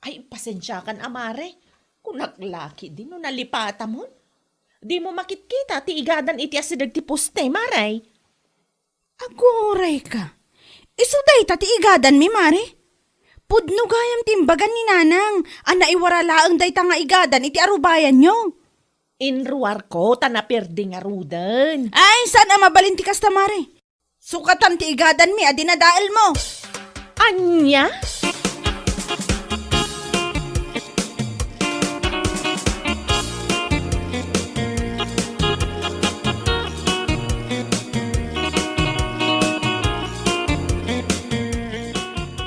Ay, pasensiakan a, Mare. Kunak la ketdi no nalipatamon. Dimo makitkita ti igadan iti asideg ti poste, Mare. Agurayka. Isu dayta ti igadanmi, Mare? Pudno gayam ti imbagan ni Nanang a naiwara laeng dayta nga igadan iti arubayanyo. Inruarko ta naperdi ngaruden. Ay, saan a mabalin ti kasta, mare? Sukatan ti igadanmi a dinadaelmo. Ania?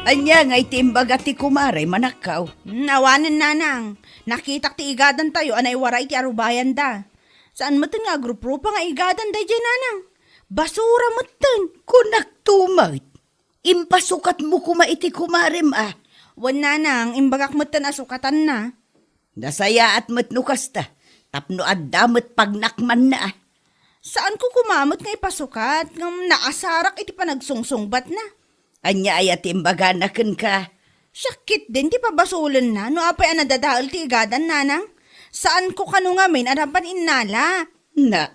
Ania ngay ti imbaga ti kumare, manakkaw? Hmm, awanen, nanang. Nakitak ti igadantayo a naiwaray ti arubayanda. Saan metten nga agruprupa nga igadan daydiay, nanang? Basura metten. Kunak tumet. Impasukatmo koma iti kumarem a. Wen, nanang, imbagak metten a sukatanna. Nasayaat met no kasta, tapno adda met pagnakmanna a. Saanko koma met nga ipasukat, ngem naasarak iti panagsungsungbatna. Ania aya ti imbagana kenka? Siak ketdin ti pabasolenna no apay a nadadael ti igadan, nanang. Saanko kano ngamin a napan innala. Na,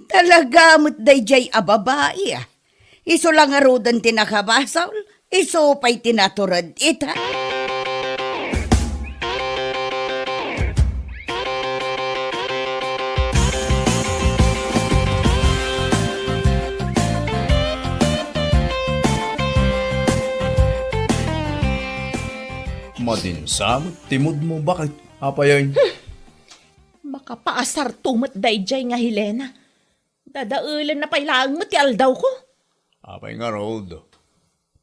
talaga met daydiay a babai a. Isu la ngaruden ti nakabasol, isu pay ti natured ita. Madinsa met ti moodmo, baket. Apay ay? Makapaasarto met daydiay nga Helena. Dadaelenna pay laeng met ti aldawko. Apay ngarud?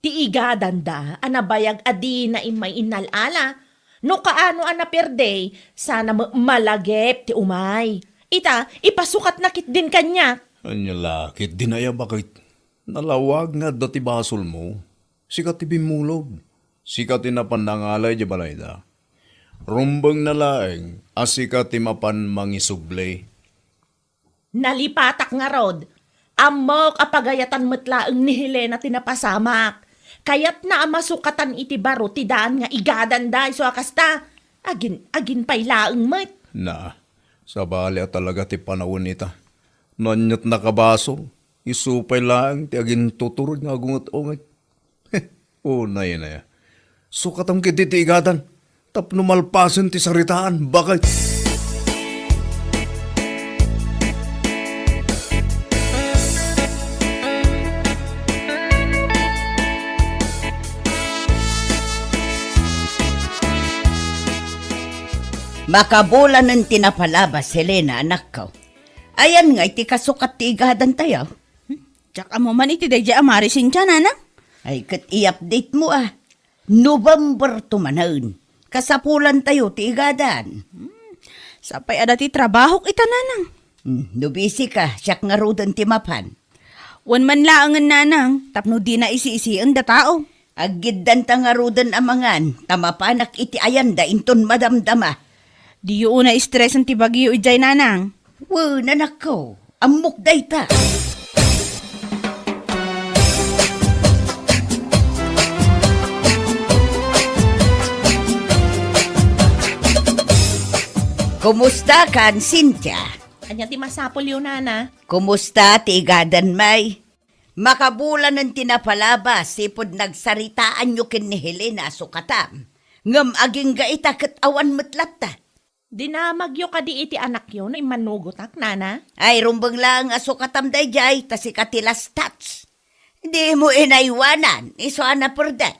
Ti igadanda a nabayag a dina immay innal-ala. No kaano a naperdi, sana met malagip ti umay. Ita, ipasukatna ketdin kaniak. Ania la ketdin aya, baket? Nalawag nga adda ti basolmo. Sika ti bimmulog. Sika ti napan nangala idiay balayda. Rumbengna laeng a sika ti mapan mangisubli. Nalipatak ngarud. Ammok a pagayatan met laeng ni Helena ti napasamak. Kayatna a masukatan iti baro ti daan nga igadanda isu a kasta. Agin, agin pay laeng met. Na, sabali a talaga ti panawen ita. No aniat nakabasol, isu pay laeng ti agintuturod nga agunget-unget. Unay, unay. Sukatam ketdi ti igadan tapno malpasen ti saritaan, baket. Makabulanen ti napalabas, Helena, anakko. Ayan nga iti kasukat ti igadantayo. Hmm? Diak ammo man iti daydiay a Mari Cynthia, nanang. Ay, ket i-update mo, a. November to manen. Kasapulantayo ti igadan. Hmm. Sapay a dati trabahok ita, nanang. Hmm, no busy ka, siak ngaruden ti mapan. Wen man laengen, nanang, tapno dina isi-isien da tao. Aggiddanta ngaruden a mangan, ta mapanak iti ayanda inton madamdama. Diyo unay stresen ti bagyo idiay, nanang. Wen, anakko, ammok dayta. Kumusta kan, Cynthia? Ania ti masapulyo, nana? Kumusta ti igadan, may? Makabulanen ti napalabas, sipud nagsaritaanyo ken ni Helena a sukatam. Ngem agingga ita ket awan met latta. Dinamagyo kadi iti anakyo no immanugotak, nana? Ay, rumbeng laeng a sukatam daydiay, ta sika ti last touch. Dimo inaywanan, isu a naperde.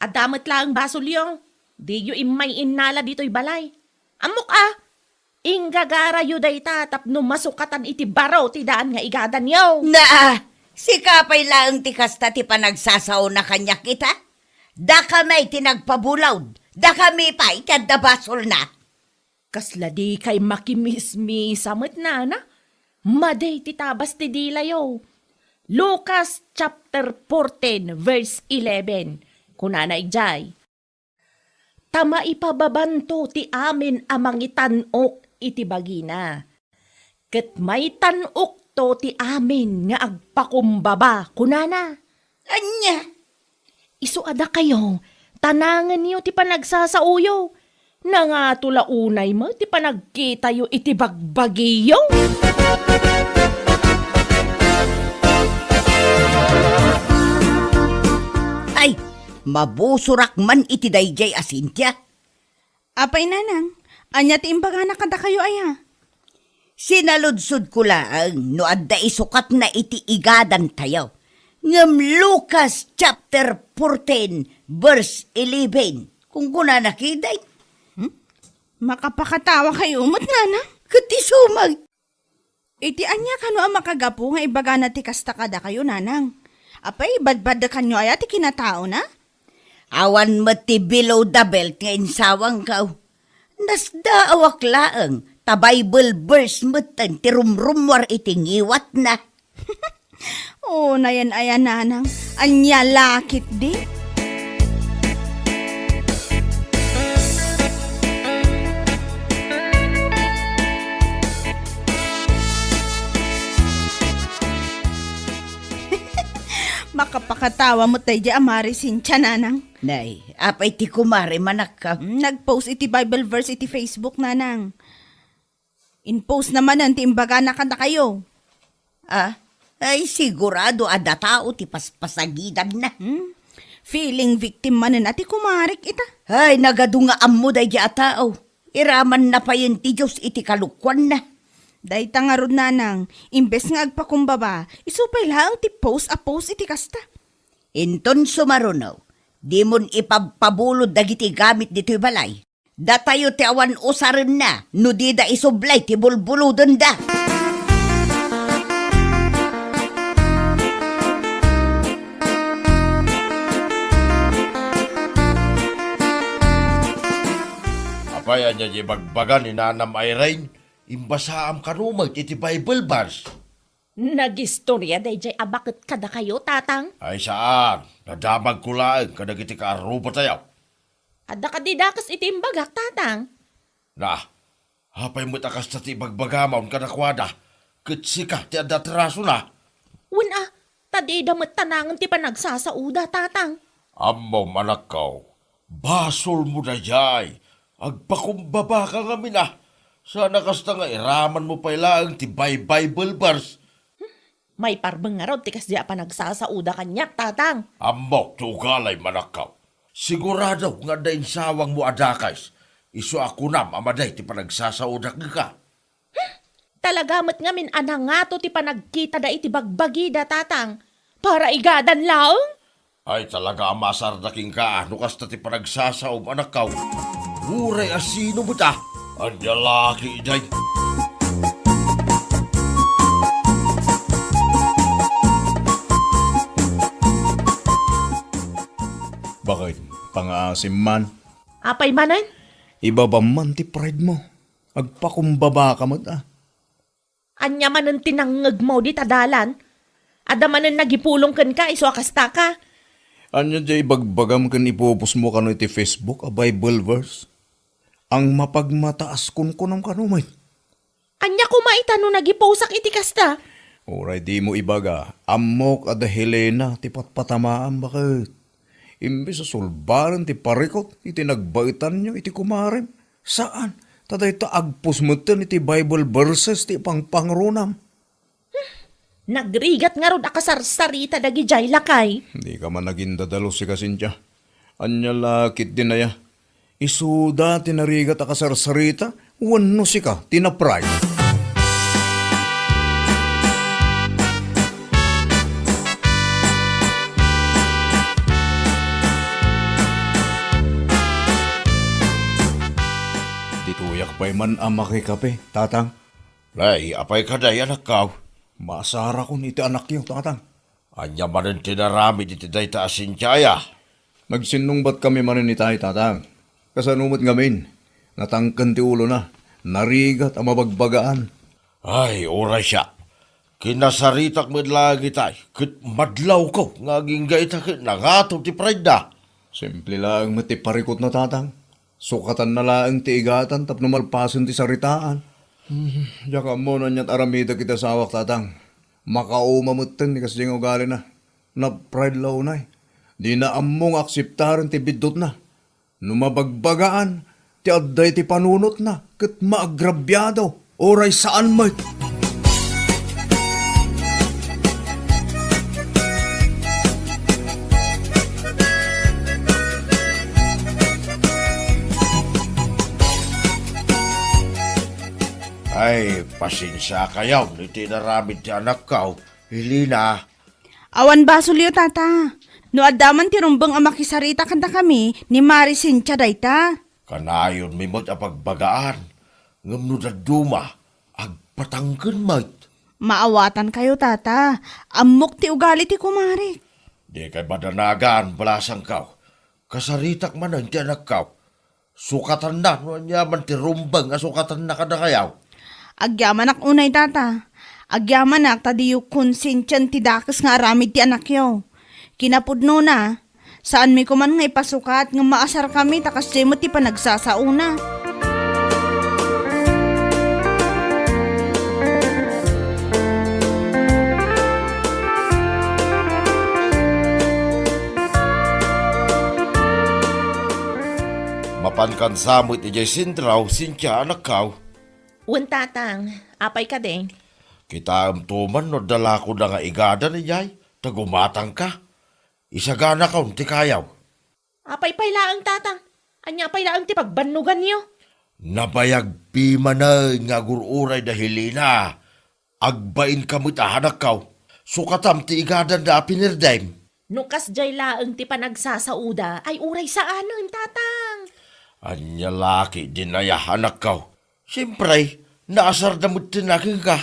Adda met laeng basolyo. Diyo immay innala ditoy balay. Ammok a, inggagarayo dayta tapno masukatan iti baro ti daan nga igadanyo. Naa, sika pay laeng ti kasta ti panagsasaona kaniak ita? Dakami ti nagpabulaw, dakami pay ti adda basolna. Kasla dikay makimismisa met, nana? Madi ti tabas ti dilayo. Lucas chapter fourteen, verse eleven. Kunana idiay, "Ta maipababanto ti amin a mangitan-ok iti bagina, ket maitan-okto ti amin nga agpakumbaba," kunana. Ania? Isu a dakayo, tanangenyo ti panagsasaoyo. Nangato la unay met ti panagkitayo iti bagbagiyo. Ay, mabusorak man iti daydiay a Cynthia. Apay, nanang, ania ti imbagana kadakayo aya? Sinaludsodko laeng no adda isukatna iti igadantayo. Ngem Lucas chapter fourteen, verse eleven, kunkunana ketdin. Hmm? Makapakatawa kayo met, nanang? Ket isu met. Iti ania kano a makagapu nga ibagana ti kasta kadakayo, nanang? Apay, badbaddekanyo aya ti kinataona? Awan met ti below the belt nga insawangko. Nasdaawak laeng, ta Bible verse metten ti rumrummuar iti ngiwatna. O, nayan aya, nanang. Ania la ketdi? Makapakatawa met daydi a Mari Cynthia, nanang. Nay, apay ti kumare, manakkaw? Mm, nag-post iti Bible verse iti Facebook, nanang. In-post na manen ti imbagana kadakayo. Ah, ay, sigurado a datao ti paspasagidanna. Hmm? Feeling victim manen a ti kumarek ita. Ay, nagadu nga ammo daydi a tao. Iramanna payen ti Dios iti kalokuanna. Dayta ngarud, nanang, imbes nga agpakumbaba, isu pay laeng ti post a post iti kasta. Inton sumaruno, dimon ipabpabulod dagiti gamit ditoy balay. Datayo ti awan usarenna no dida isublay ti bulbulodenda. Apay, ania ti ibagbaga ni Nanam Irene? Imbasaam kano met iti Bible verse. Nagistoria daydiay a baket kadakayo, Tatang? Ay, saan. Nadamagko laeng kadagiti kaarrubatayo. Adda kadi dakes iti imbagak, Tatang? Na, apay met a kasta ti ibagbagam kadakuada, ket sika ti adda atrasona? Wen a, ta dida met tanangen ti panagsasaoda, Tatang. Ammom, anakko, basolmo daydiay. Agpakumbabaka ngamin a. Saan a kasta nga iramanmo pay laeng ti Bi-, Bible verse. Maiparbeng ngarud ti kasdi a panagsasaoda kaniak, Tatang. Ammok ti ugalim, anakko. Sigurado nga adda insawangmo a dakes, isu a kunam a madi ti panagsasaodak kenka. Talaga met ngamin a nangato ti panagkitada iti bagbagida, Tatang. Para igadan laeng? Ay, talaga a maasarda kenka no kasta ti panagsasaom, anakko. Uray a sino met a, ania la ketdi? Baket, pangaasim man. Apay manen? Ibabam man ti pride mo. Agpakumbabaka met a. Ania manen ti nangngegmo dita dalan? Adda manen nagipulong kenka isu a kastaka? Ania ti ibagbagam ken ipupusmo kano iti Facebook a Bible verse? Ang mapagmataas kunkunam kano met. Ania koma ita no nagiposak iti kasta? Uray dimo ibaga, ammok a da Helena ti patpatamaam, baket. Imbes a sulbaren ti parikut iti nagbaetanyo iti kumarem, saan, ta dayta agpus metten iti Bible verses ti ipangpangronam. Nagrigat ngarud a kasarsarita dagidiay, lakay. Dika man agindadalus, sika, Cynthia. Ania la ketdin aya? Isuda ti narigat a kasarsarita wenno sika ti na-pride? Ditoyak pay man a makikape, Tatang. Nay, apay kadi, anakko? Maasarakon iti anakyo, Tatang. Ania manen ti inaramid iti dayta a Cynthia aya? Nagsinnungbatkami manen itay, Tatang. Kasano met ngamin? Natangken ti ulona. Narigat a mabagbagaan. Ay, uray siak. Kinasaritak met laeng itay, ket madlawko nga agingga ita ket nangato ti pridena. Simple laeng met ti parikutna, Tatang. Sukatanna laeng ti igatan tapno malpasen ti saritaan. Hmm, diak ammo no aniat aramidek iti asawak, Tatang. Makauma metten ti kasdiay nga ugalina. Na-pride la unay. Dina ammo nga akseptaren ti biddutna. No mabagbagaan ti adda iti panunotna ket maagrabiado, uray saan met. Ay, pasensiakayon iti inaramid ti anakko, Helena. Awan basolyo, Tata. No adda man ti rumbeng a makisarita kadakami ni Mare Cynthia dayta. Kanayonmi met a pagbagaan, ngem no dadduma, agpatangken met. Maawatankayo, Tata. Ammok ti ugali ti kumarek. Dikay madanagan, balasangko. Kasaritak manen ti anakko. Sukatanna no aniaman ti rumbeng a sukatanna kadakayo. Agyamanak unay, Tata. Agyamanak ta diyo konsentien ti dakes nga aramid ti anakyo. Kinapudnona, saanmi koman nga ipasukat ngem maasarkami ta kasdiay met ti panagsasaona. Mapankansa met idiay sentro, Cynthia, anakko. Wen, Tatang. Apay kadi? Kitaemto man no adda lakoda nga igadan idiay, ta gumatangka. Isaganakon ti kayaw. Apay pay laeng, Tatang? Ania pay laeng ti pagbannoganyo? Nabayagpi manen nga agur-uray da Helena. Agbainka met a, anakko. Sukatam ti igadanda a pinirdem. No kasdiay laeng ti panagsasaoda, ay uray saanen, Tatang. Ania la ketdin aya, anakko? Siempre, naasarda met ti nakenka.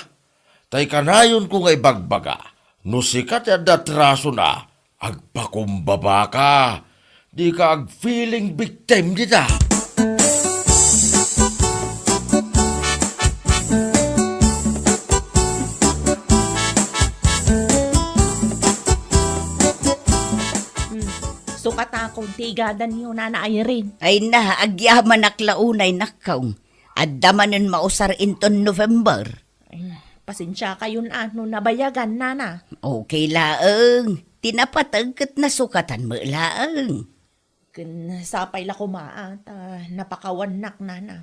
Tay kanayonko nga ibagbaga, no sika ti adda atrasona, agpakumbabaka. Dika agfeeling victim dita. Hmm, sukatakon ti igadanyo, Nana Irene. Ay na, agyamanak la unay, nakkaw. Adda manen mausar inton November. Ay, pasensiakayon a no nabayagan, Nana. Okay laeng. Ti napateg ket nasukatan met laeng. Ken sapay la koma a ta napakawannak, Nana.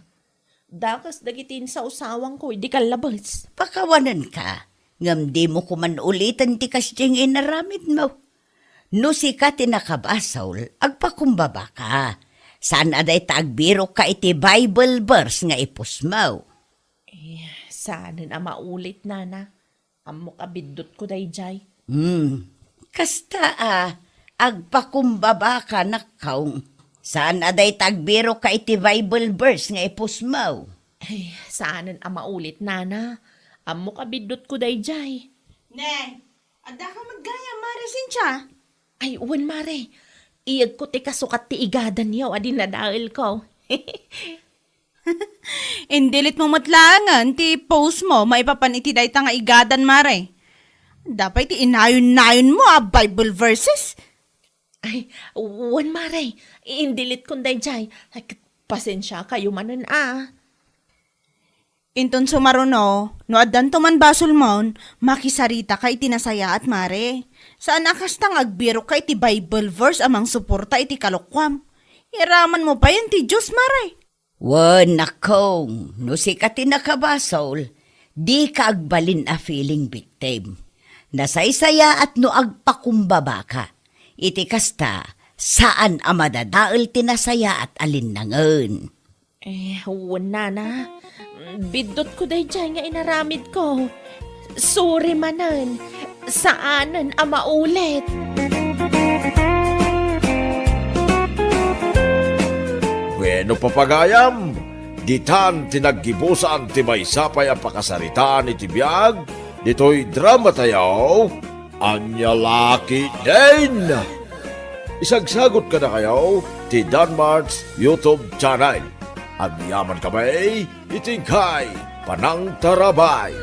Dakes dagiti insawsawangko idi kallabes. Pakawanenka, ngem dimo koman uliten ti kasdiay nga inaramidmo. No sika ti nakabasol, agpakumbabaka. Saan a dayta agbirokka iti Bible verse nga ipusmo. Eh, saanen a maulit, Nana. Ammok a biddutko daydiay. Hmm. Kasta a, agpakumbabaka, nakkaw. Saan a dayta agbirokka iti Bible verse nga ipusmo. Ay, saanen a maulit, Nana. Ammok a biddutko daydiay. Neng, addaka met gayam, Mare Cynthia? Ay, wen, Mare. Iyegko ti kasukat ti igadanyo a dinadaelko. Indilit mo met laengen ti post mo maipapan iti dayta nga igadan, Mare. Adda pay ti inayon-nayon mo a Bible verses. Ay, wen, Mare. Indilitkon daydiay. Ay, ket pasensiakayo manen a. Inton sumaruno, no addanto man basolmon, makisaritaka iti nasayaat, Mare. Saan a kasta nga agbirokka iti Bible verse a mangsuporta iti kalokuam. Iraman mo payen ti Dios, Mare. Wen, nakong, no sika ti nakabasol, dika agbalin a feeling victim. Nasaysayaat no agpakumbabaka. Iti kasta, saan a madadael ti nasayaat a linnangen. Eh, wen, Nana. Biddutko daydiay nga inaramidko. Sorry manen. Saanen a maulit. Bueno, papagayam, ditan ti naggibusan ti maysa pay a pakasaritaan iti biag ditoy drama tayo, Ania La Ketdin. Isagsagot kadakayo ti Danmart's YouTube channel. Agyamankami iti inkay panangtarabay.